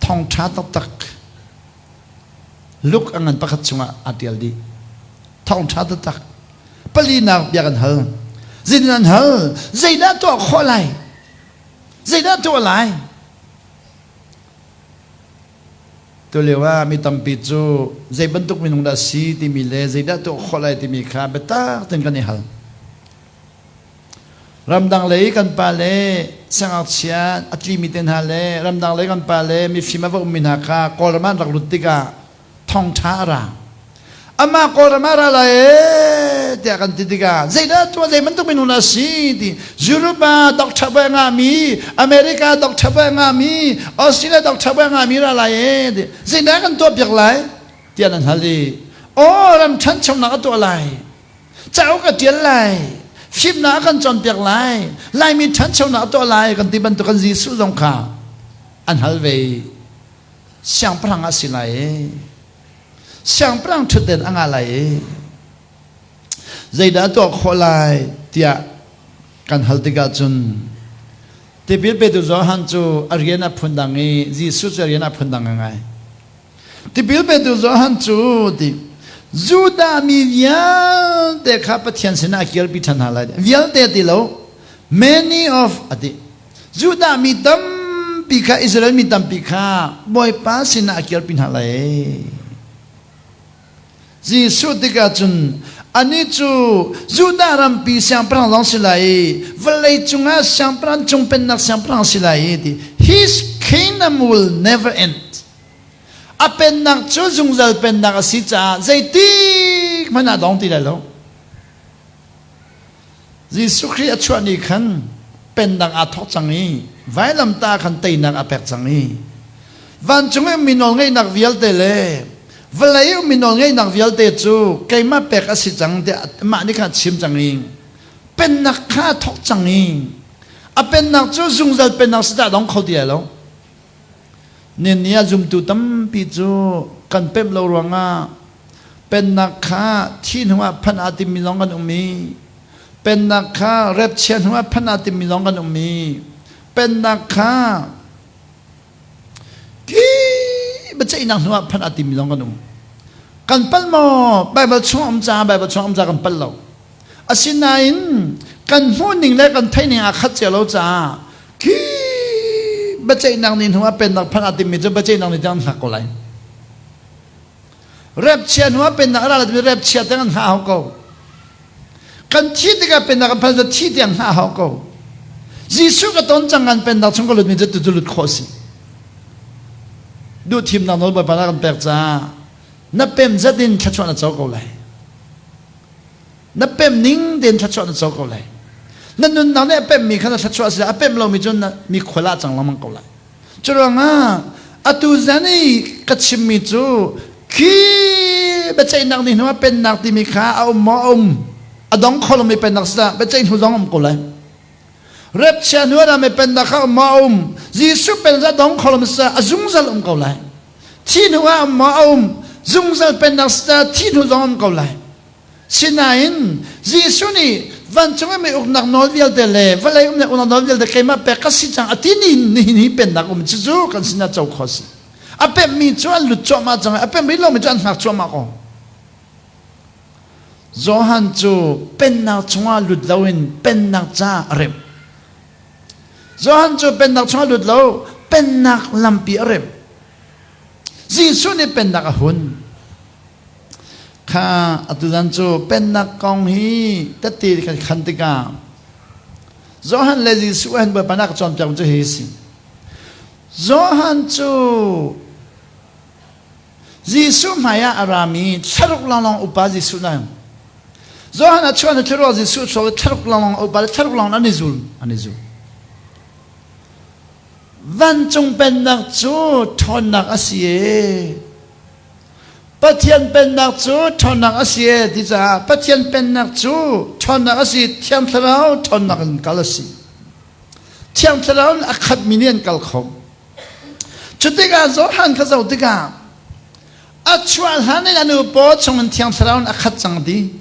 Thawngṭha taktak Luke a ngan pakhat chungah aa ṭial dih. Thawngṭha taktak. Palinak bia kan hal. Zeitin an hal? Zeidah tuah khawh lai? Zeidah tuah lai? Tulio ah mi tampi cu zei bantuk minung dah si timi le zeidah tuah khawh lai timi kha biatak tein kan i hal. Ramdang lei kan pa le siangngakchia a tlimi te hna le ramdang lei kan pa le mifim a va ummi hna kha Kawlram ah an rak lut tikah thongṭha a ra. Amah Kawlram ah ra lai ee tiah kan ti tikah zeidah tuah zei bantuk minung dah si ti Europe ah doctor a ngahmi America doctor a ngahmi Australia doctor a ngahmi ra lai ee ti zeidah kan tuah piak lai tiah nan hal i aw ram ṭhanchonak a tuah lai cauk a ṭial lai fimnak a kan cawnpiak lai Laimi ṭhanchonak a tuah lai kan ti bantuk kan Jesuh zong kha an hal ve siangpahrang a si lai ee Siangpahrang ṭhutden a ngah lai i zeidah tuah khawh lai tiah kan hal tikah cun tipil petu Johan cu a rian a phundang i Jesuh cu a rian a phundang ngai. Tipil petu Johan cu ti Judah mi vialte kha Pathian sinah a kirpi ṭhan hna lai. Vialte ti lo, many of ati. Judah mi tampi kha Israel mi tampi kha Bawipa sinah a kirpi hna lai. Jesuh tikah cun anih cu Judah rampi siangpahrang zong si lai i vawlei cungah siangpahrang cung pennak siangpahrang si lai i ti his kingdom will never end. A pennak cu zungzal pennak a si caah zeitik hmanh ah dong ti lai lo. Jesuh Khrih a chuah ni khan pennak aa thawk cang i vailamtah khan teinak a pek cang i vancung i mi nawlngeihnak vialte le vawlei um mi nawlngeihnak vialte cu keimah pek a si cang tiah mah nih khan a chim cang i pennak kha a thawk cang i a pennak cu zungzal pennak si dah dong kho ti lai lo. Nin ni ah zumtu tampi cu kan pemh lo ruangah pennak kha thi hnuah phanh aa timmi zong kan um i pennak kha repchia hnuah phanh aa timmi zong kan um i pennak kha khi biaceihnak hnuah phanh aa timmi zong kan um. Kan palh maw? Baibal chung um caah Baibal chung um caah kan palh lo. Asinain kan hmuhning le kan theihning aa khat cio lo caah khi biaceihnak ni hnu ah pennak phanh aa timmi cu biaceihnak ni tiang an hngak ko lai. Repchia hnu ah pennak a ra lai timi repchia tiang an hngah hau ko. Kan thi tikah pennak kan phanh cu thi tiang hngah hau ko. Jesuh ka ton cang kan pennak chung ka lutmi cu tu lut khawh si. Duh thimnak nawl Bawipa na kan pek caah na pem zat in thluachuah na co ko lai. Na pem ning tein thluachuah na co ko lai. Na nunnak nih a pemmi kha na thluachuah si a pem lomi cu mi khual ah cang lengmang ko lai. Curuangah atu zan i ka chimmi cu khi biaceihnak ni hnu ah pennak timi kha a um maw a um a dong kho lomi pennak si dah biaceih hnu zong um ko lai. Repchia hnu ah mi pennak kha um maw a um Jesuh pennak dong kho lomi si a zungzal um ko lai. Thi hnu ah um maw a um zungzal pennak si dah thi hnu zong um ko lai. Sinain Jesuh nih vancung i mi uknak nawl vialte le vawlei umnak uknak nawl vialte keimah pek ka si cang a ti ni nihin hi pennak um cu cu kan sinah co kho si. A pemmi cu an lut cuahmah cang i a pem rih lomi cu an hngak cuahmah ko. Johan cu pennak chungah lut loin pennak ca a remh. Johan cu pennak chungah lut lo pennak lampi a remh. Jesuh nih pennak a hun. Kha atuzan cu pennak kong hi tette kan khan tikah Johan le Jesuh han Bawipa nak cawnpiak cu hi si. Johan cu Jesuh hmai ah a rami thlaruk lawnglawng upa Jesuh na. Johan a chuah na thlarau Jesuh chuak i thlaruk lawng upa le thlaruk lawng an i zul an i zul. Vancung pennak cu ṭhawnnak a si e. Pathian pennak cu ṭhawnnak a si e ti caah Pathian pennak cu ṭhawnnak a si Thiang Thlarau ṭhawnnak in kal a si. Thiang Thlarau in a khatmi nih an kal kho. Cu tikah Johan kha zoh tikah a chuah hlan in a nu paw chungin Thiang Thlarau in a khat cang ti.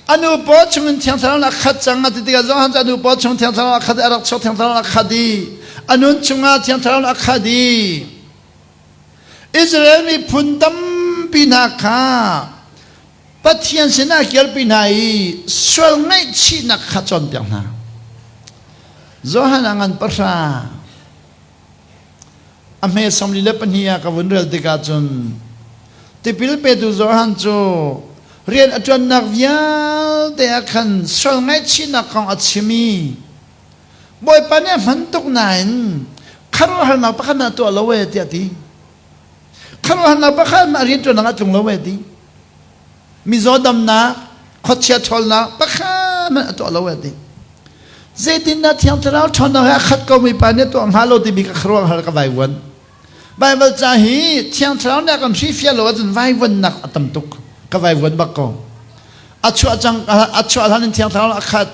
A nu paw chungin Thiang Thlarau in a khat cang a ti tikah Johan cu a nu paw chung Thiang Thlarau a khat i a rak chuak Thiang Thlarau in a khat i a nun chungah Thiang Thlarau in a khat i Israel miphun tampi hna kha Pathian sinah kirpi hna i sual ngaihchihnak kha cawnpiak hna. Johan a ngan pahra a hme 42 ah ka vun rel tikah cun tipil petu Johan cu rian a ṭuannak vialte ah khan sual ngaihchihnak kong a chim i Bawipa nih a hman tuk nain khuaruahharnak pakhat a tuah lo ee tiah a ti. Khuaruahharnak pakhat a rianṭuannak a tlung lo ee ti. Mizaw damnak, khuachia ṭhawlnak pakhat hmanh a tuah lo ee ti. Zeitindah Thiang Thlarau ṭhawnnak he a khat komi pa nih a tuah hnga lo timi ka khuaruahhar ka vaivuan. Baibal ca hi Thiang Thlarau nih a kan hrifiah lo ahcun vaivuannak a tam tuk. Ka vaivuan bak ko. A chuah cang a chuah hlan in Thiang Thlarau a khat.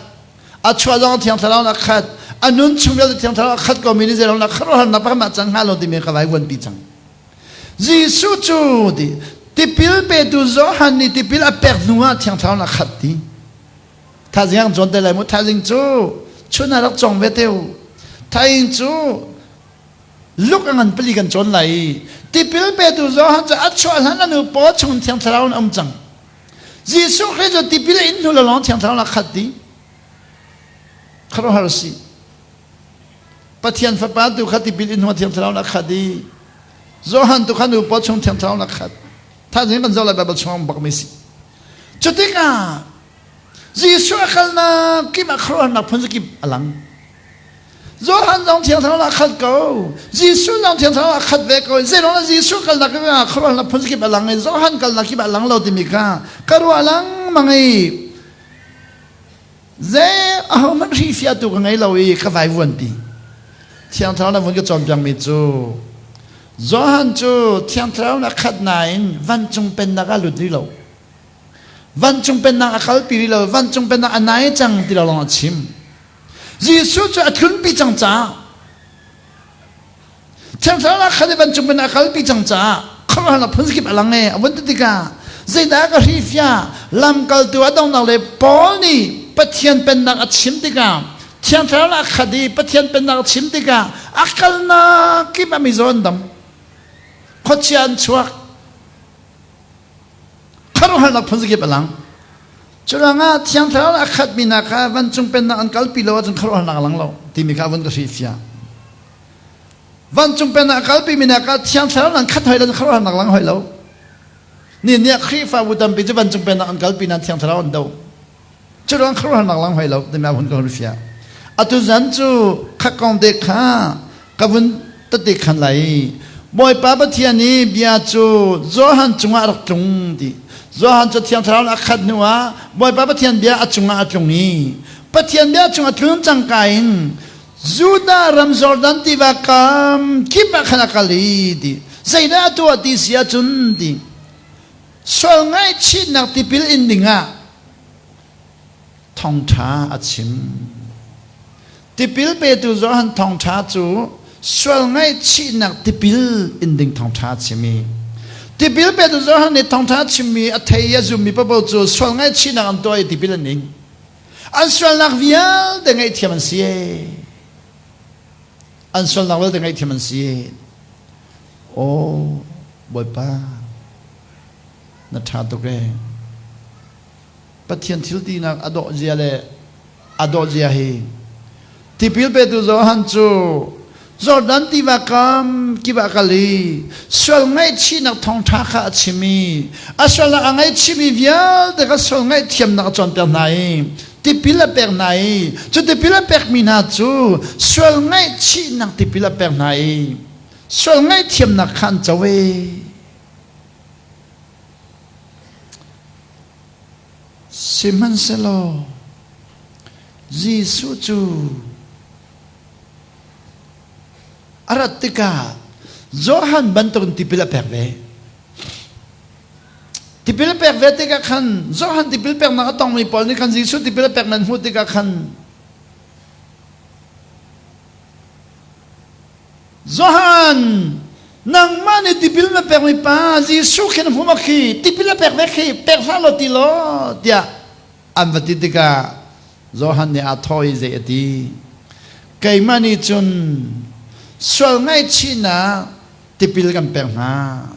A chuah zong Thiang Thlarau in a khat. A nun chung vialte Thiang Thlarau a khat ko mi nih zeiruang dah khuaruahharnak pakhat mah cang hnga lo timi ka vaivuanpi cang. Jesuh cu ti tipil petu Johan nih tipil a pek hnu ah Thiang Thlarau in a khat ti. Thaizing ah cawn te lai mu. Thaizing cu chun ah rak cawng ve te u. Thaizing cu luk a ngan pali kan cawn lai i tipil petu Johan cu a chuah hlan a nu paw chung Thiang Thlarau in a um cang. Jesuh Khrih cu tipil a in hnu lawng Thiang Thlarau a khat dih. Khuaruahhar si. Pathian Fapa tu kha tipil in hnu Thiang Thlarau a khat i Johan tu kha nu paw chung Thiang Thlarau a khat. Thaizing kan zoh lai Bible chung bak mi si. Cutikah Jesuh a kalnak kip ah khuaruahharnak phun zakip a lang. Johan zong Thiang Thlarau a khat ko. Jesuh zong Thiang Thlarau a khat ve ko. Zeiruang ah Jesuh kalnak kip ah khuaruahharnak phun zakip a lang i Johan kalnak kip ah a lang lo timi kha ka ruah lengmang i zei ahohmanh hrifiahtu ka ngei lo i ka vaivuanpi. Thiang Thlarau na vun ka cawnpiakmi cu Johan cu Thiang Thlarau na khat nain vancung pennak ah lut rih lo. Vancung pennak a kalpi rih lo. Vancung pennak a nai cang ti lo lawng a chim. Jesuh cu a tlunpi cang caah Thiang Thlarau ah khan i vancung in a kalpi cang caah khuaruahharnak phun kip a lang e a vun ti tikah zeidah ka hrifia lamkaltu a donghnak le Paul nih Pathian pennak a chim tikah Thiang Thlarau ah khat i Pathian pennak a chim tikah a kalnak kip ah mizaw an dam khuachia an chuak khuaruahharnak phun kip a lang Curangah Thiang Thlarau a khatmi hna kha vancung pennak an kalpi lo ahcun khuaruahharnak a lang lo timi kha vun ka hrilhfiah. Vancung pennak a kalpimi hna kha Thiang Thlarau an khat hoi lo khuaruahharnak lang hoi lo. Ni nih Khrihfabu tampi cu vancung pennak an kalpi nain Thiang Thlarau an do. Curuang khuaruahharnak lang hoi lo timi a hun ka hun fiah. Atu zan cu kha kong te kha ka vun tete khan lai. Bawipa Pathian i bia cu Johan cungah a rak tlung ti. Johan cu Thiang Thlarau a khat hnu ah Bawipa Pathian bia a cungah a tlung i Pathian bia cungah tlun cangka in Judah ram Jordan tiva kam kip ah khan a kal i ti. Zeidah a tuah ti si ahcun ti. Sual ngaihchihnak tipil in dingah thawngṭha a chim. Tipil petu Johan thawngṭha cu sual ngaihchihnak tipil in ding thawngṭha a chim i tipil petu Johan nih thawngṭha a chimmi a thei i a zummi paoh cu sual ngaihchihnak an tuah i tipil an ing. An sualnak vialte ngaihthiam an si. An sualnak vialte ngaihthiam an si. Aw Bawipa na ṭha tuk ee. Pathian thil tinak a dawh zia le a dawh zia hi tipil petu Johan cu Jordan tiva kam kip ah kal i sual ngaihchihnak thawngṭha kha a chim i a sualnak a ngaihchihmi vialte kha sual ngaihthiamnak a cawnpiak hna i tipil a pek hna i cu tipil a pekmi hna cu sual ngaihchihnak tipil a pek hna i sual ngaihthiamnak kha an co e. Sihmanhsehlaw Jesuh cu a rat tikah Johan bantukin tipil a pek ve. Tipil a pek ve tikah khan Johan tipil peknak a tongmi pawl nih khan Jesuh tipil a pek nan hmuh tikah khan Johan nangmah nih tipil na pekmi pa Jesuh khin hmu ma khi tipil a pek ve khi pek hlah law ti law tiah an va ti tikah Johan nih aa thawh i zei a ti keimah nih cun sual ngaihchihnak tipil kan pek hna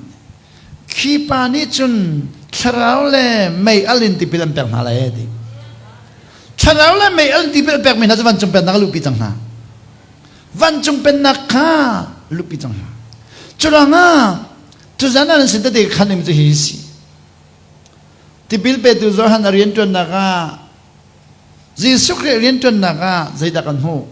khi pa nih cun thlarau le mei al in tipil an pek hna lai a ti thlarau le mei al in tipil a pekmi hna cu vancung pennak a luhpi cang hna vancung pennak kha luhpi cang hna curuangah tuzan ah nan sin tete khan ning cu hi si tipil petu Johan a rianṭuannak ah Jesuh Khrih rianṭuannak ah zeidah kan hmuh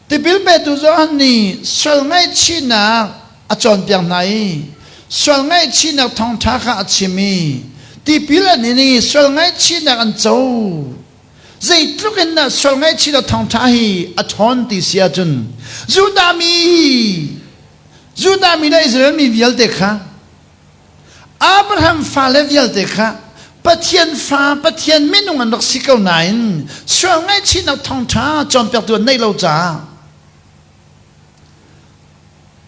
Tipil petu Johan nih sual ngaihchihnak a cawnpiak hna i sual ngaihchihnak thawngṭha kha a chim i tipil an in i sual ngaihchihnak an co. Zeitluk in dah sual ngaihchihnak thawngṭha hi a ṭhawn ti si ahcun Judah mi Judah mi le Israel mi vialte kha Abraham fale vialte kha Pathian fa, Pathian minung an rak si ko nain sual ngaihchihnak thawngṭha cawnpiaktu an neih lo caah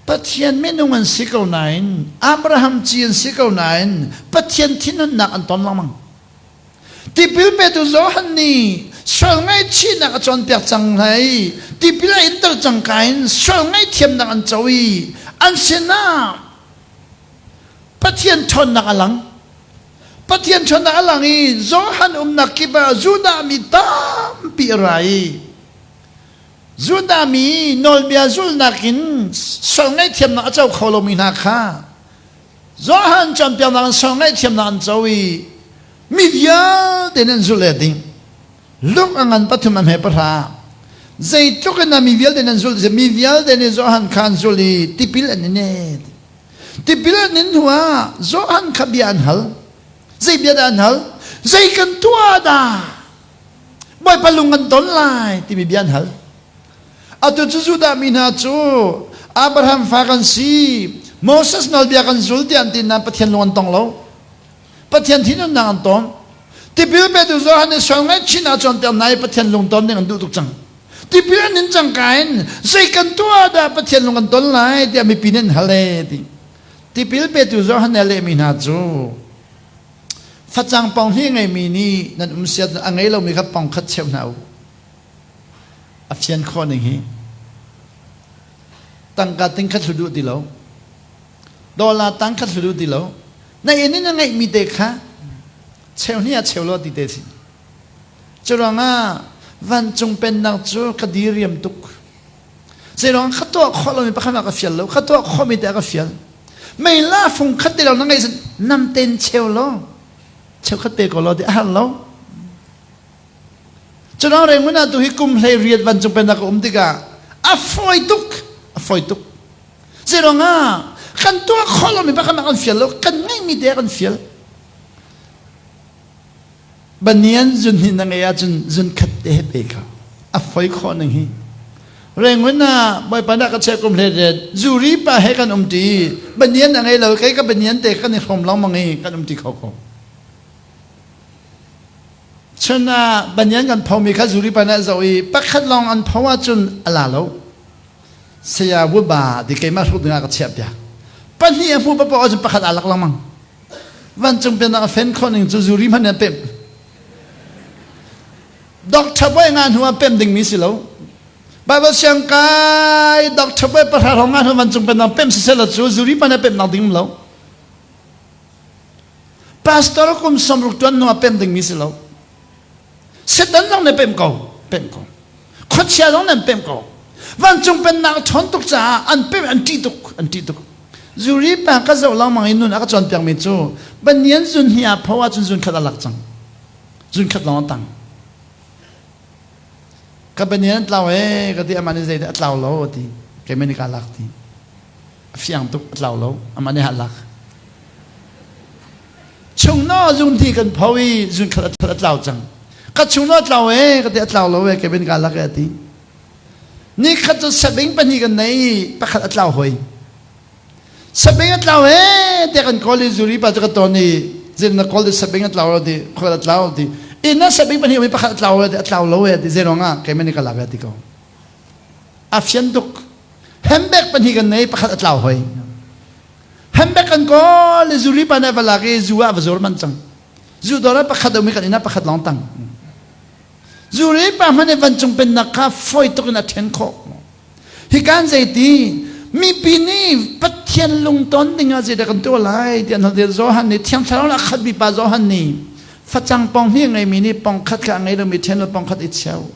Pathian minung an si ko nain Abraham ci an si ko nain Pathian thinhunnak an ton lengmang. Tipil petu Johan nih sual ngaihchihnak a cawnpiak cang hna i tipil a inter cang ka in sual ngaihthiamnak an co i an sinah Pathian ṭhawnnak a lang. Pathian ṭhawnnak a lang i Johan umnak kip ah Judah mi tampi a ra i Judah mi nawlbia zulhnak in sual ngaihthiamnak a co kho lomi hna kha Johan cawnpiaknak in sual ngaihthiamnak an co i mi vialte nih an zulh le ding. Lung a ngan pathum a hme pahra. Zeitluk in mi vialte nan zulh mi vialte nih Johan kha an zulh i tipil an in e. Tipil an in hnuah Johan kha bia an hal. Zei bia dah an hal? Zei kan tuah dah? Bawipa lung kan ton lai timi bia an hal. Atu cu Judah mi hna cu Abraham fa kan si, Moses nawlbia kan zul tiah an ti nain Pathian lung an tong lo. Pathian thinhunnak an ton. Tipil petu Johan nih sual ngaihchih a cawnpiak hna i Pathian lungton ding an duh tuk cang. Tipil an in cangka in zei kan tuah dah Pathian lung kan ton lai tiah mipi nih an hal e ti. Tipil petu Johan nih a lehmi hna cu facang pong hnih ngeimi nih nan um siat a ngei lomi kha pong khat cheu hna u. A fian khawh ning hi tangka ting khat hlu duh ti lo. Dollar tang khat hlu duh ti lo. Na inn in na ngeihmi te kha cheu hnih ah cheu law ti te si. Curuangah vancung pennak cu ka diriam tuk. Zeiruang ka tuah khawh lomi pakhat ah ka fial lo, ka tuah khawhmi te ah ka fial. Meila fung khat te lo na ngeih cun nam ten cheu law, cheu khat pe ko law ti a har lo. Curuang rengun ah tu hi kum hlei riat vancung pennak ka um tikah a fawi tuk, a fawi tuk. Zeiruangah kan tuah khawh lomi pakhat kan fial lo, kan ngeihmi te kan fial. Banian zun hi na ngei ahcun zun khat te he pe kha. A foi khawh ning hi. Rengun ah Bawipa dah ka chek kum hle ret zuri pa he kan um ti banian a ngei lo kei ka banian te kan i hrom lengmang i kan um ti kho ko. Chun ah banian kan phomi kha zuri pa nih a zoh i pakhat lawng an pho ahcun a la lo. Saya Wuba ti keimah hrut dingah ka chiah piak. Pahnih a hmuh paoh ahcun pakhat aa lak lengmang. Vancung pennak a fen khawh ning cu zuri hmanh nih a pemh. Doctor boy nga hnu ah pem dingmi si lo. Bible siang kai doctor boy pahra hrawng nga hnu vancung pennak pem siseh law cu zuri hmanh a pemh nak ding lo. Pastor kum 60 tuan hnu ah pem dingmi si lo. Satan zong nih pemh ko, pemh ko. Khuachia zong nih an pemh ko. Vancung pennak a ṭhawn tuk caah an pemh an ṭih tuk, an ṭih tuk. Zuri pa ka zoh lengmang i nun a ka cawnpiakmi cu Banian zun hnih ah pho ahcun zun khat a lak cang. Zun khat lawng a tang. Ka banian an tlau ee ka ti amah nih zeidah a tlau lo a ti. Keimah nih kaa lak ti. A fiang tuk a tlau lo amah nih a lak. Chungno zun thi kan pho i zun khat a tlau cang. Ka chungno tlau e ka ti a tlau lo e kevin ka lak e ti. Ni khat cu sabing pahnih kan nei i pakhat a tlau hoi. Sabing a tlau e te kan kawl i zuri pa cu ka ton i zin na kawl i sabing a tlau lo ti khual a tlau ti. Inn na sabing pahnih um i pakhat a tlau lo ti a tlau lo e ti zei ruangah keimah nih ka lak e ti ko. A fian tuk. Handbag pahnih kan nei pakhat a tlau hoi. Handbag kan kawl i zuri pa nih a va lak i zu ah a va zur man cang. Zu dawr ah pakhat a um i kan inn ah pakhat lawng tang. Zuri pa hmanh nih vancung pennak kha fawi tuk in a ṭhen khawh. Hi kan zeiti mipi nih Pathian lungton ding ah zeidah kan tuah lai ti an hal ti Johan nih Thiang Thlarau a khatmi pa Johan nih facang pong hnih a ngeimi nih pong khat kha a ngei lomi ṭhen lo pong khat i cheu.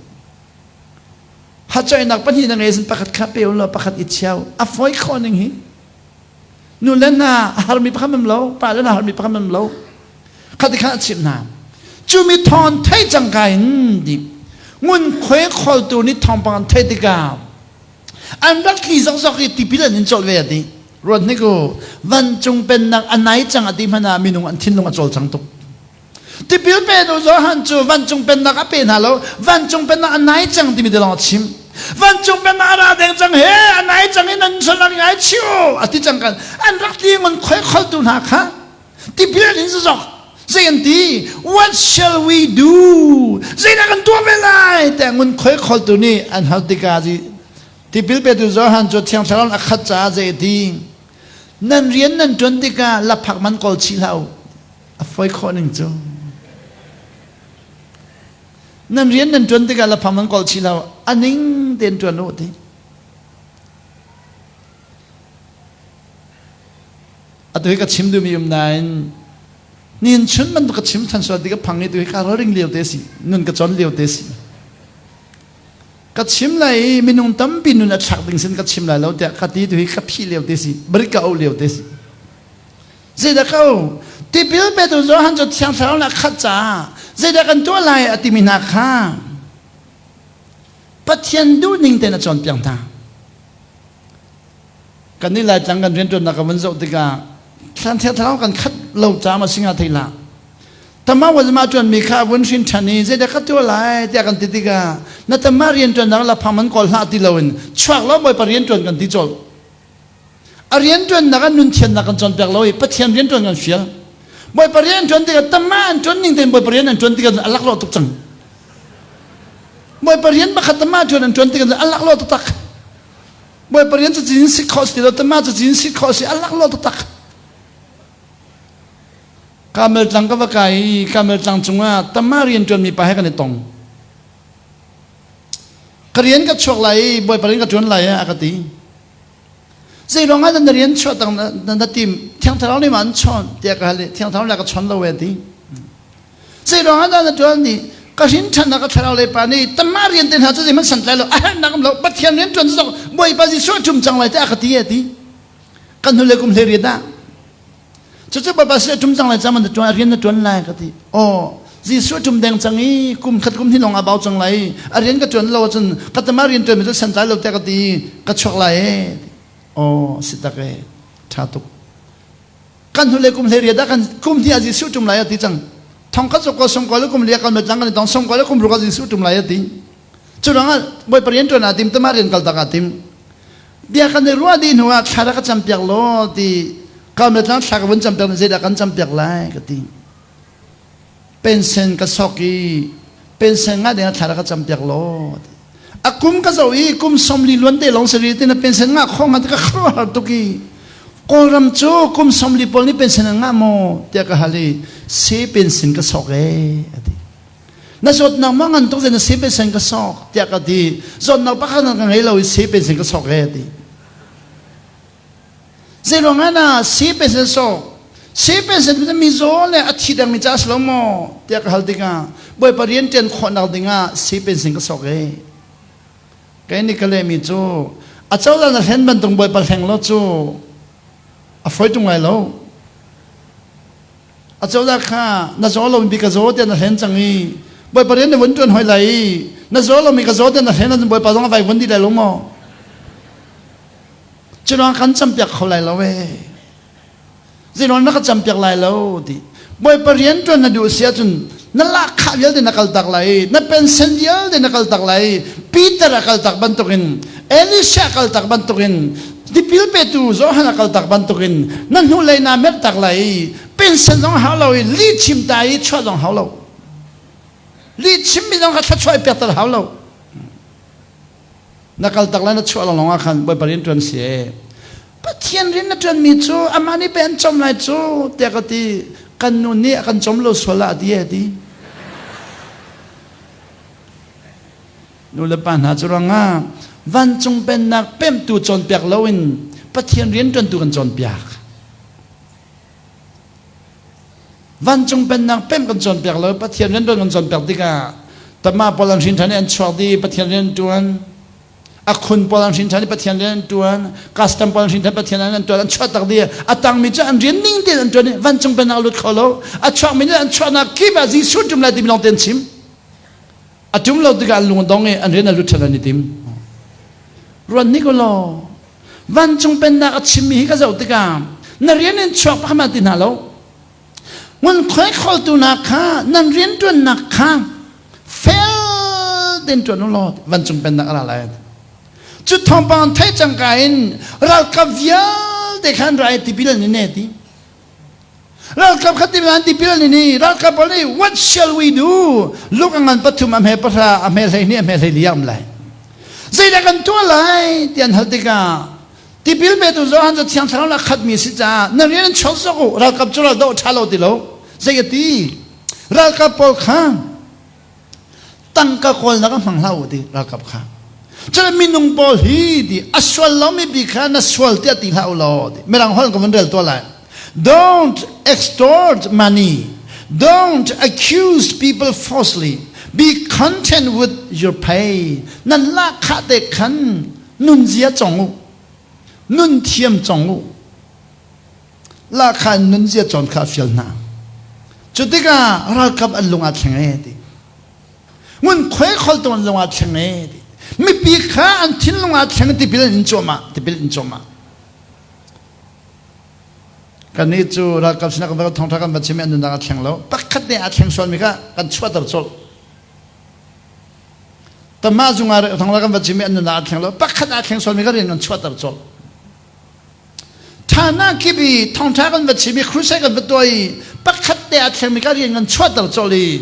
Hacoihnak pahnih na ngei sin pakhat kha pe law pakhat i cheu. A fawi khawh ning hi. Nu le hna a harmi pakhat mam lo, pa le hna harmi pakhat mam lo. Khati kha a chimh hna. Cu mi thawn thei cangka in di ngunkhuai kholtu nih thawngpang an theih tikah an rak tli zokzok i tipil an in cawlh ve a ti. Ruat hnik u, vancung pennak a nai cang a ti hmanh ah minung an thinlung a cawlcang tuk. Tipil pe nu Johan cu vancung pennak a pe hna lo, vancung pennak a nai cang timi te lawng a chim. Vancung pennak a ra deng cang he, a nai cang i nan sualnak ngai chiu a ti cang kan an rak ti ngun khoi kholtu hna kha tipil an in zok zei an ti what shall we do zeidah kan tuah ve lai tiah ngun khoi kholtu nih an hal tikah tipil petu Johan cu Thiang Thlarau a khat caah zei a ti nan rian nan ṭuan tikah laphak man kawl chih hlah u a fawi khawh ning cu nan rian nan ṭuan tikah laphang nan kawl chih lo a ning tein ṭuan u ti atu hi ka chim duhmi um nain nin chun bantuk ka chim than sual ti ka phang i tu hi ka ralring lio te si nun ka con lio te si ka chim lai i minung tampi nun a thlak ding sin ka chim lai lo tiah ka ti tu hi ka phih lio te si bari ka au lio te si Zeidah ko tipil petu Johan cu Thiang Thlarau nih a khat caah zeidah kan tuah lai a timi hna kha Pathian duhning tein a cawnpiak hna. Kan nih Laitlang kan rianṭuannak ka vun zoh tikah Thiang Thlarau kan khat lo caah ma singa thei hlah. Tama wazma ṭuanmi kha a vun hrin ṭhan i zeidah ka tuah lai tiah kan ti tikah na tama rianṭuannak la phang man kawl hlah ti loin chuak lo Bawipa rianṭuan kan ti colh. A rianṭuannak ah nunthiannak kan cawnpiak lo i Pathian rianṭuan kan fial. Bawipa rian an ṭuan tikah tama an ṭuan ning tein Bawipa rian an ṭuan tikah a laklawh tuk cang. Bawipa rian pakhat tama ṭuan an ṭuan tikah a laklawh taktak. Bawipa rian cu cin si khawh si lo tama cu cin si khawh si a laklawh taktak. Kamel tlang ka va kai i Kamel tlang cungah tama rian ṭuanmi pa he kan i tong. Ka rian ka chuak lai i Bawipa rian ka ṭuan lai a ka ti. Zei ruangah dah na rian chuah tang na, na tim Thiang Thlarau nih ma an chawnh tiah ka hal i Thiang Thlarau nih a ka chawn lo e ti. Zei ruangah dah na ṭuan ni ka hrin ṭhannak ka thlarau le pa nih tamah rian te hna cu zeihmanh santlai lo a herhnak um lo Pathian rian ṭuan cu Bawipa Jesuh a ṭum cang lai tiah a ka ti e ti. Kan hnulei kum hlei riat ah Cucu Bawipa sin a ṭum cang lai cang na ṭuan rian na ṭuan lai ka ti. Aw Jesuh a ṭum deng cang i kum khat kum hnih lawng a bau cang lai i a rian ka ṭuan lo ahcun ka tama rian ṭuan mi cu santlai lo tiah ka ti i ka chuak lai e. Aw si tak e ṭha tuk. Kan hnulei kum hlei riat ah kan kum hnih ah Jesuh ṭum lai a ti cang. Thong khat sokko songko le kum lia kan met lang kan i tong songko le kum ruk ah Jesuh ṭum lai a ti. Cu ruangah Bawipa rian ṭuan aa tim tama rian kal tak aa tim. Bia kan i ruah dih hnu ah thla rak ka campiak law ti Karmel tlang thla ka vun campiak nih zeidah kan campiak lai ka ti. Pension ka sok i pension ngah ding ah thla rak ka campiak law ti. A kum ka zoh i kum 40 luan te lawng si rih ti na pension ngah kho hnga ti ka khuaruahhar tuk i Kawlram cu kum 40 pawl nih pension an ngah maw tiah ka hal i se pension ka sok ee a ti. Na zawtnak ma ngan tuk na se pension ka sok tiah ka ti. Zawtnak pakhat ka ngei lo i se pension ka sok he ti. Zei ruang ah na se pension sok? Se pension cu mizaw le a thi dangmi ca a si lo maw tiah ka hal tikah Bawipa rian ṭuan khawhnak dingah se pension ka sok e. Kei nih ka lehmi cu a cozah na hlen bantuk Bawipa hleng lo cu a fawi ṭung lai lo. A cozah kha na zaw lomi ka zaw tiah na hlen cang i Bawipa rian na vun ṭuan hoi lai i na zaw lomi ka zaw tiah na hlen ahcun Bawipa zong a vai vun dih lai lo maw? Cu ruang kan campiak kho lai lo ee. Zeiruang na ka campiak lai lo ti. Bawipa rian ṭuan na duh si ahcun na lahkhah vialte na kaltak lai, na pension vialte na kaltak lai. Peter a kaltak bantukin, Elisha a kaltak bantukin, tipil petu Johan a kaltak bantukin na hnulei naa mertak lai. Pension zong hau lo i lih chim ta i chuah zong hau lo. Lih chimmi zong kha thluachuah i pekter hau lo. Na kaltak lai na chuah lawnglawng ah khan Bawipa rian ṭuan si ee. Pathian rian na ṭuanmi cu amah nih pei an cawm lai cu tiah ka ti. Kan nu nih a kan cawm lo sual ah a ti e ti. Nu le pa hna cu ruangah vancung pennak pemhtu cawnpiak loin Pathian rian ṭuantu kan cawnpiak. Vancung pennak pemh kan cawnpiak lo Pathian rian ṭuan kan cawnpiak tikah tama pawl an hrin ṭhan i an chuak dih Pathian rian an ṭuan. A khun pawl an hrin ṭhan i Pathian rian an ṭuan. Custom pawl an hrin ṭhan Pathian rian an ṭuan an chuah tak dih. A tangmi cu an rian ning tein an ṭuan i vancung pennak a lut kho lo. A chuakmi nih an chuahnak kip ah Jesuh ṭum lai timi lawng te an chim. A ṭum lo tikah an lung a dong i an rian a lut ṭhan an i tim. Ruat hnik u law vancung pennak a chimmi hi ka zoh tikah na rian in chuak pakhat ti hna lo. Ngunkhuai khawltu hna kha nan rianṭuannak kha fel tein ṭuan u law vancung pennak a ra lai. Cu thawngpang theih cangka in ralkap vialte kha an ra i tipil an in e ti. Ralkap kha tipil an tipil an in i ralkap pawl nih what shall we do? Luke a ngan pathum a hme pahra a hme 12 a hme 14 a um lai. Zeidah kan tuah lai ti an hal tikah tipil petu Johan cu Thiang Thlarau le a khatmi si caah na rian in chuak zok u ralkap cu ral doh ṭha lo ti lo zei a ti ralkap pawl kha tangka kawlnak a hmang hlah u ti ralkap kha cun minung pawl hi ti a sual lomi bi kha na sual tiah ti hlah u law ti mirang holh ka vun rel tuah lai don't extort money don't accuse people falsely be content with your pay nan lahkhah te khan nunzia cong u nun thiam cong u lahkhah in nunzia cawn kha a fial hna cu tikah ralkap an lung aa thleng e ti ngunkhuai kholtu an lung aa thleng e ti mipi kha an thinlung aa thleng tipil an in cuahmah tipil in cuahmah kannih cu ralkap sinah kan va thawngṭha kan va chim i an nunnak a thleng lo pakhat ne aa thleng sualmi kha kan chuahter colh Tamah zung ah thongla kan va chim i an nunnak a thleng lo. Pakhat aa thleng sualmi ka rian kan chuahter colh. Thana kip i thongtha kan va chim i crusade kan va tuah i pakhat te aa thlengmi ka rian kan chuahter colh i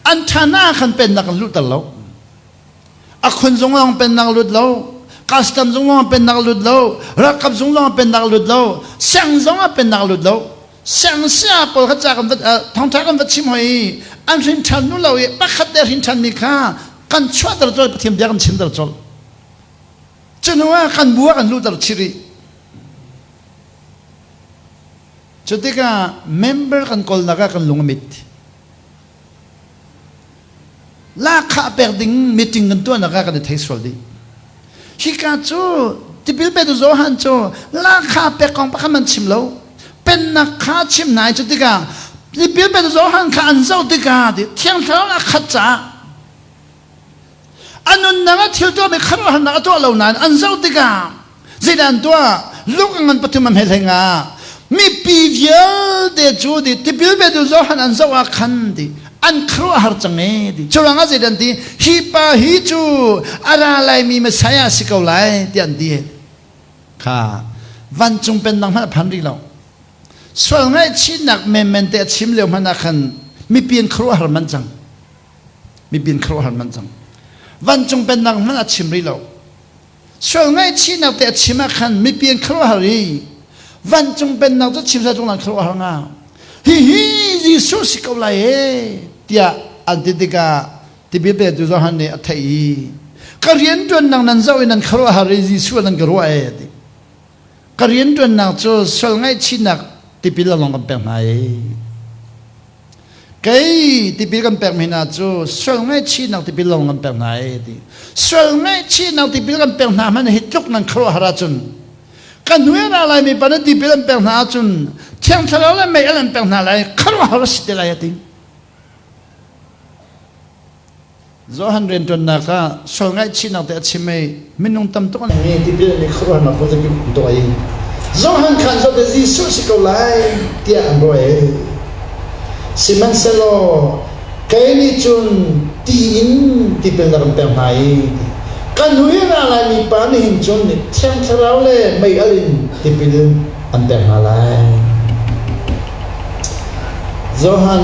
an thana khan pennak kan luhter lo. A khun zung lawng pennak lut lo. Custom zung lawng pennak lut lo. Ralkap zung lawng pennak lut lo. Siang zong ah pennak lut lo. Siangsia pawl kha ca kan va thawngṭha kan va chim hoi i an hrin ṭhan nu lo i pakhat te hrin ṭhanmi kha kan chuahter colh Pathian bia kan chimter colh. Cu hnu ah kan bu ah kan luhter chih rih. Cu tikah member kan kawlnak ah kan lung a mit. Lahkhah pek ding meeting kan tuahnak ah kan i thei sual dih. Hika cu tipil petu Johan cu lahkhah pek kong pakhat man chim lo. Pennak kha chim nai cu tikah tipil petu Johan kha an zoh tikah Thiang Thlarau a khat caah A nunnak ah thil tuahmi khuaruahharnak a tuah lo nain an zoh tikah zeidah an tuah? Luke a ngan pathum a hme hlei nga. Mipi vialte cu ti tipil petu Johan an zoh ah khan ti an khuaruahhar cang e ti. Cu ruangah zeidah an ti? Hi pa hi cu a ra laimi Messiah si ko lai tiah an ti. Kha vancung pennak hmanh a phan rih lo. Sual ngaihchihnak menmen te a chim lio hmanh ah khan mipi an khuaruahhar manh cang. Mibin khuaruahhar man cang. Vancung pennak hmanh a chim rih lo. Sual ngaihchihnak te a chim ah khan mipi an khuaruahhar i vancung pennak cu chim sa nan khuaruahhar nga. Hihi Jesuh si ko lai e tiah an ti tikah tipil petu Johan nih a theih i ka rianṭuannak nan zoh i nan khuaruahhar i Jesuh nan ka ruah e ti. Ka rianṭuannak cu sual ngaihchihnak tipil lawng kan pek hna i Kei tipil kan pek mi hna cu sual ngaihchihnak tipil lawng kan pek hna e ti. Sual ngaihchihnak tipil kan pek hna hmanh hi tluk nan khuaruahhar ahcun kan hnu ra laimi pa na tipil an pek hna ahcun Thiang Thlarau le mei an pek hna lai khuaruahhar a si te lai a ti. Johan rianṭuannak ah sual ngaihchihnak te a chim i minung tam tuk an mi tipil an i khuaruahnak ko zakip an tuah i Johan khan zoh te Jesuh si ko lai tiah an ruah i. Sihmanhsehlaw kei nih cun ti in tipil na kan pek hna i kan hnu i ra laimi pa nih hin cun Thiang Thlarau le mei alh in tipil an pek hna lai. Johan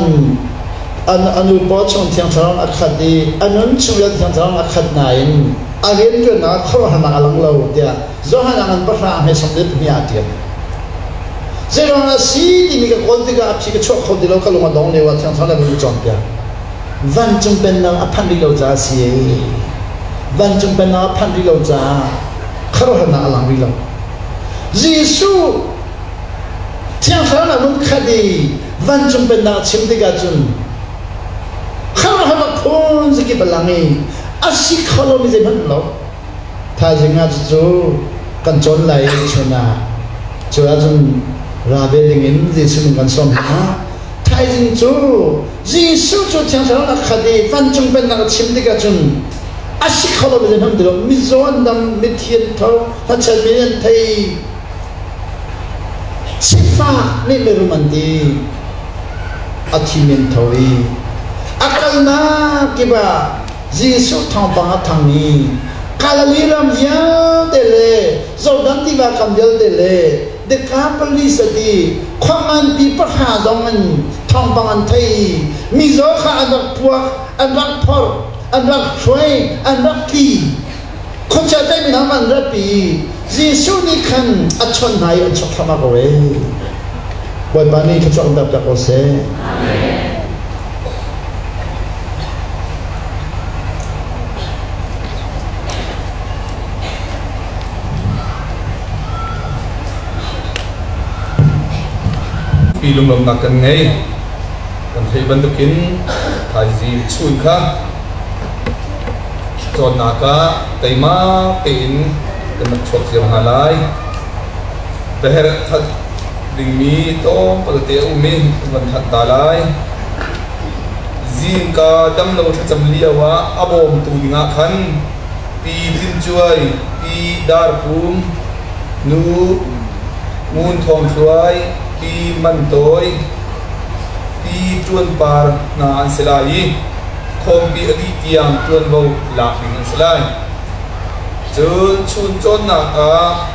an a nu paw chung Thiang Thlarau a khat i a nun chung le Thiang Thlarau a khat nain a rianṭuannak ah khuaruahharnak a lang lo tiah Johan a ngan pahra hme sawm le pahnih ah a ṭial. Zeiruang a si timi ka kawl tikah a phi ka chuah kho ti lo ka lung a dong lio ah Thiang Thlarau le ka cawnpiak. Vancung pennak a phanh rih lo caah a si ee. Vancung pennak a phanh rih lo caah khuaruahharnak a lang rih lo. Jesuh Thiang Thlarau nak mun khat i vancung pennak a chim tikah cun khuaruahharnak phun zakip a lang i a si kho lomi zeihmanh lo. Thaizing ah cucu kan cawn lai i chun ah cu ahcun ra ve dingin Jesuh min kan sawm hna. Thaizing cu Jesuh cu Thiang Thlarau a khat i vancung pennak a chim tikah cun a si kho lo mi zeihmanh ti lo mizaw an dam mithi an tho hnachet mi an thei sifak nih mirum an ti a thi men tho i a kalnak kip ah Jesuh thawngpang a thang i Galilee ram vialte le Jordan tiva kam vialte le Decapolis a ti khua nganpi pahra zong in thawngpang an thei i mizaw kha an rak puak, an rak phorh, an rak hruai, an rak tli. Khuachia tlaihmi hna an ratpi i Jesuh nih khan a chawnh hna i an chok thluahmah ko ee. Bawipa nih thluachuah kan pek ko seh. Amen. Pi lunglawmhnak kan ngei. Kan theih bantukin thaizing chun kha cawnnak ah teima tein kan rak chuak cio hna lai. Biaherh that dingmi tlawmpal te a um i kan van thanh ta lai. Zingka damlo thlacam lio ah a bawmtu dingah khan Pi Tin Cuai, Pi Dar Pum, Nu Ngun Thawng Thluai, Pi Man Tawi, Pi Ṭuan Par hna an si lai i khawmpi a dih tiang ṭuanvo lak ding an si lai. Cun chun cawnnak ah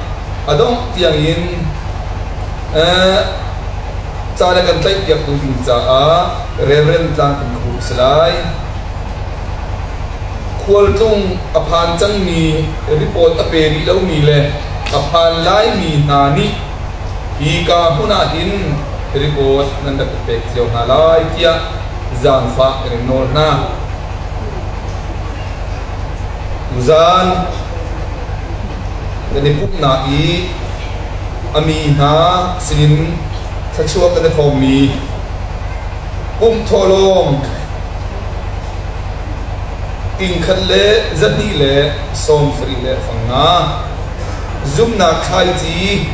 a dongh tiangin ca le kan tlaihpiaktu ding caah Reverend Tlang Tin Khur a si lai. Khualtlung a phan cangmi report a pe rih lomi le a phan laimi hna nih hika hmun ah hin report nan rak i pek cio hna lai tiah zaangfah kan in nawl hna. Tuzaan kan i pumhnak i a mi hna sinin thluachuah kan i hrawmmi pumh thawhlawm tingkhat le zahnih le sawmsarih le fang nga zumnak thlaici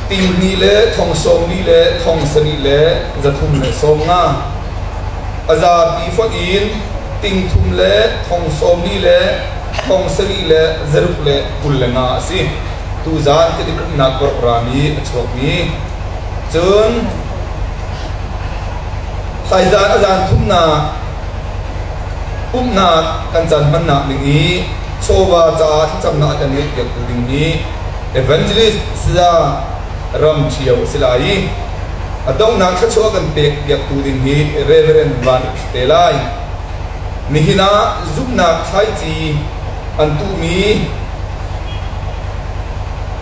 tinghnih le thong sawmli le thong sarih le zathum le sawmnga a zapi fonh in tingthum le thong sawmli le thong sarih le zaruk le 25 a si. Tuzaan kan i pumhnak program i a chuakmi. Cun thaizaan a zaan thumnak pumhnak kan caan hmannak ding i chawva caah thlacamnak a kan ngeihpiaktu ding hi evangelist saya Ram Ṭhio a si lai i a donghnak thluachuah kan pek piaktu ding hi Reverend Van a si te lai. Nihin ah zumhnak thlaici an tuhmi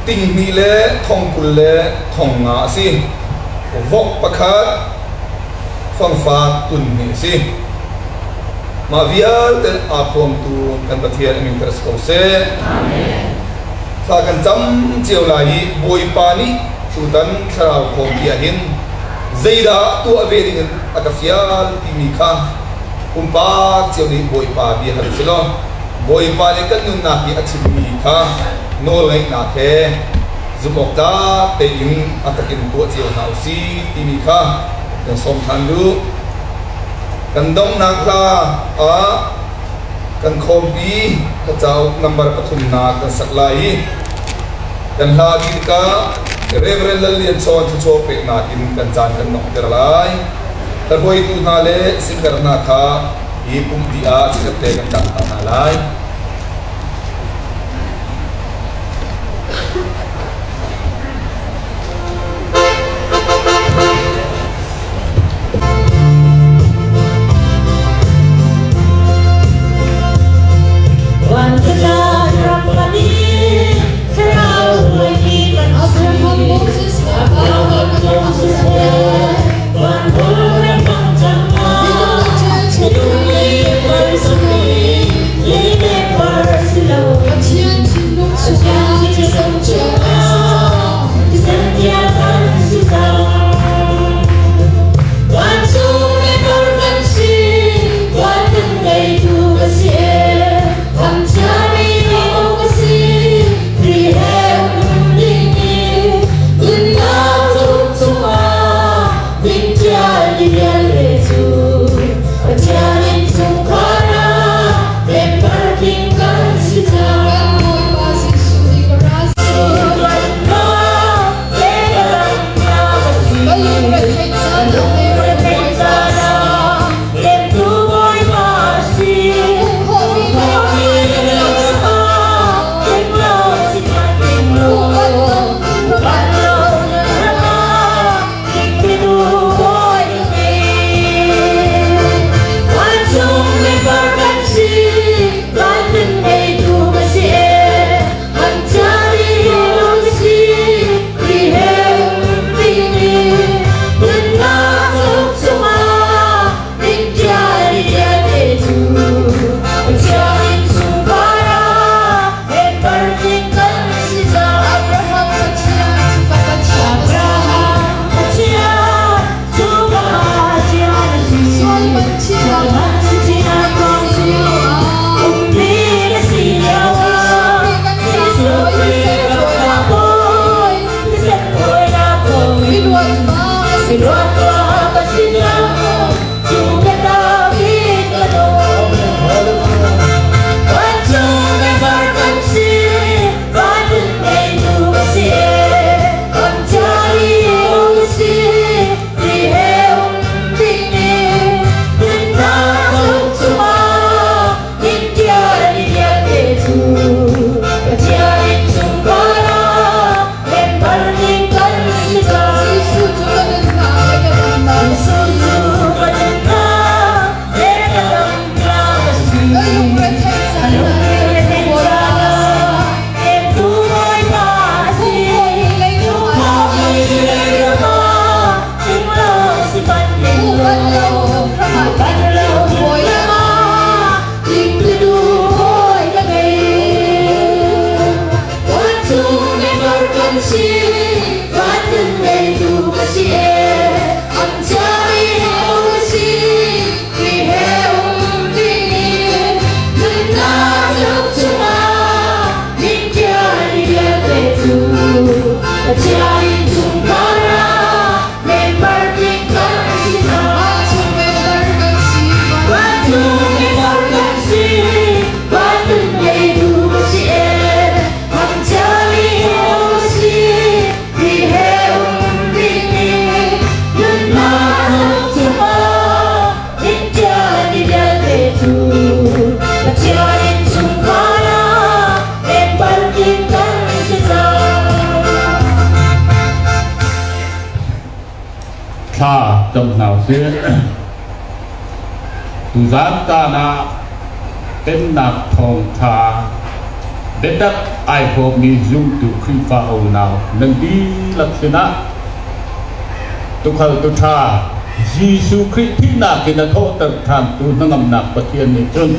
tinghnih le thong 20 le thong nga a si. Vok pakhat fangfak tun hnih a si. Mah vialte aa thuamtu kan Pathian a min si ko seh. Thla kan cam cio lai i Bawipa nih tutan thlarau khawmpi ah hin zeidah tuah ve ding in a ka fial timi kha pumpak cio nih Bawipa bia hal si law Bawipa nih kan nunnak i a chimmi kha nawlngaihnak he zumhawktlak tein a takin tuah cio hna usih timi kha kan sawm ṭhan duh. Kan donghnak hla ah kan khawmpi ka cauk number pathumnak kan sak lai i kan hla dih tikah Reverend Lal Lian Chawn thluachuah peknak in kan caan kan donghter lai. Hruaitu hna le singer hna kha hi pumh dih ah chikkhat te kan ṭang hna lai. Thla cam hna usih. Tuzaan caan ah Pennak thawngṭha biatak ai hrawmmi zumtu Khrihfa unau nan dihlak sinah Tuukhal tuṭha Jesuh Khrih thihnak in a thawhter ṭhantu hnangamnak Pathian nih cun.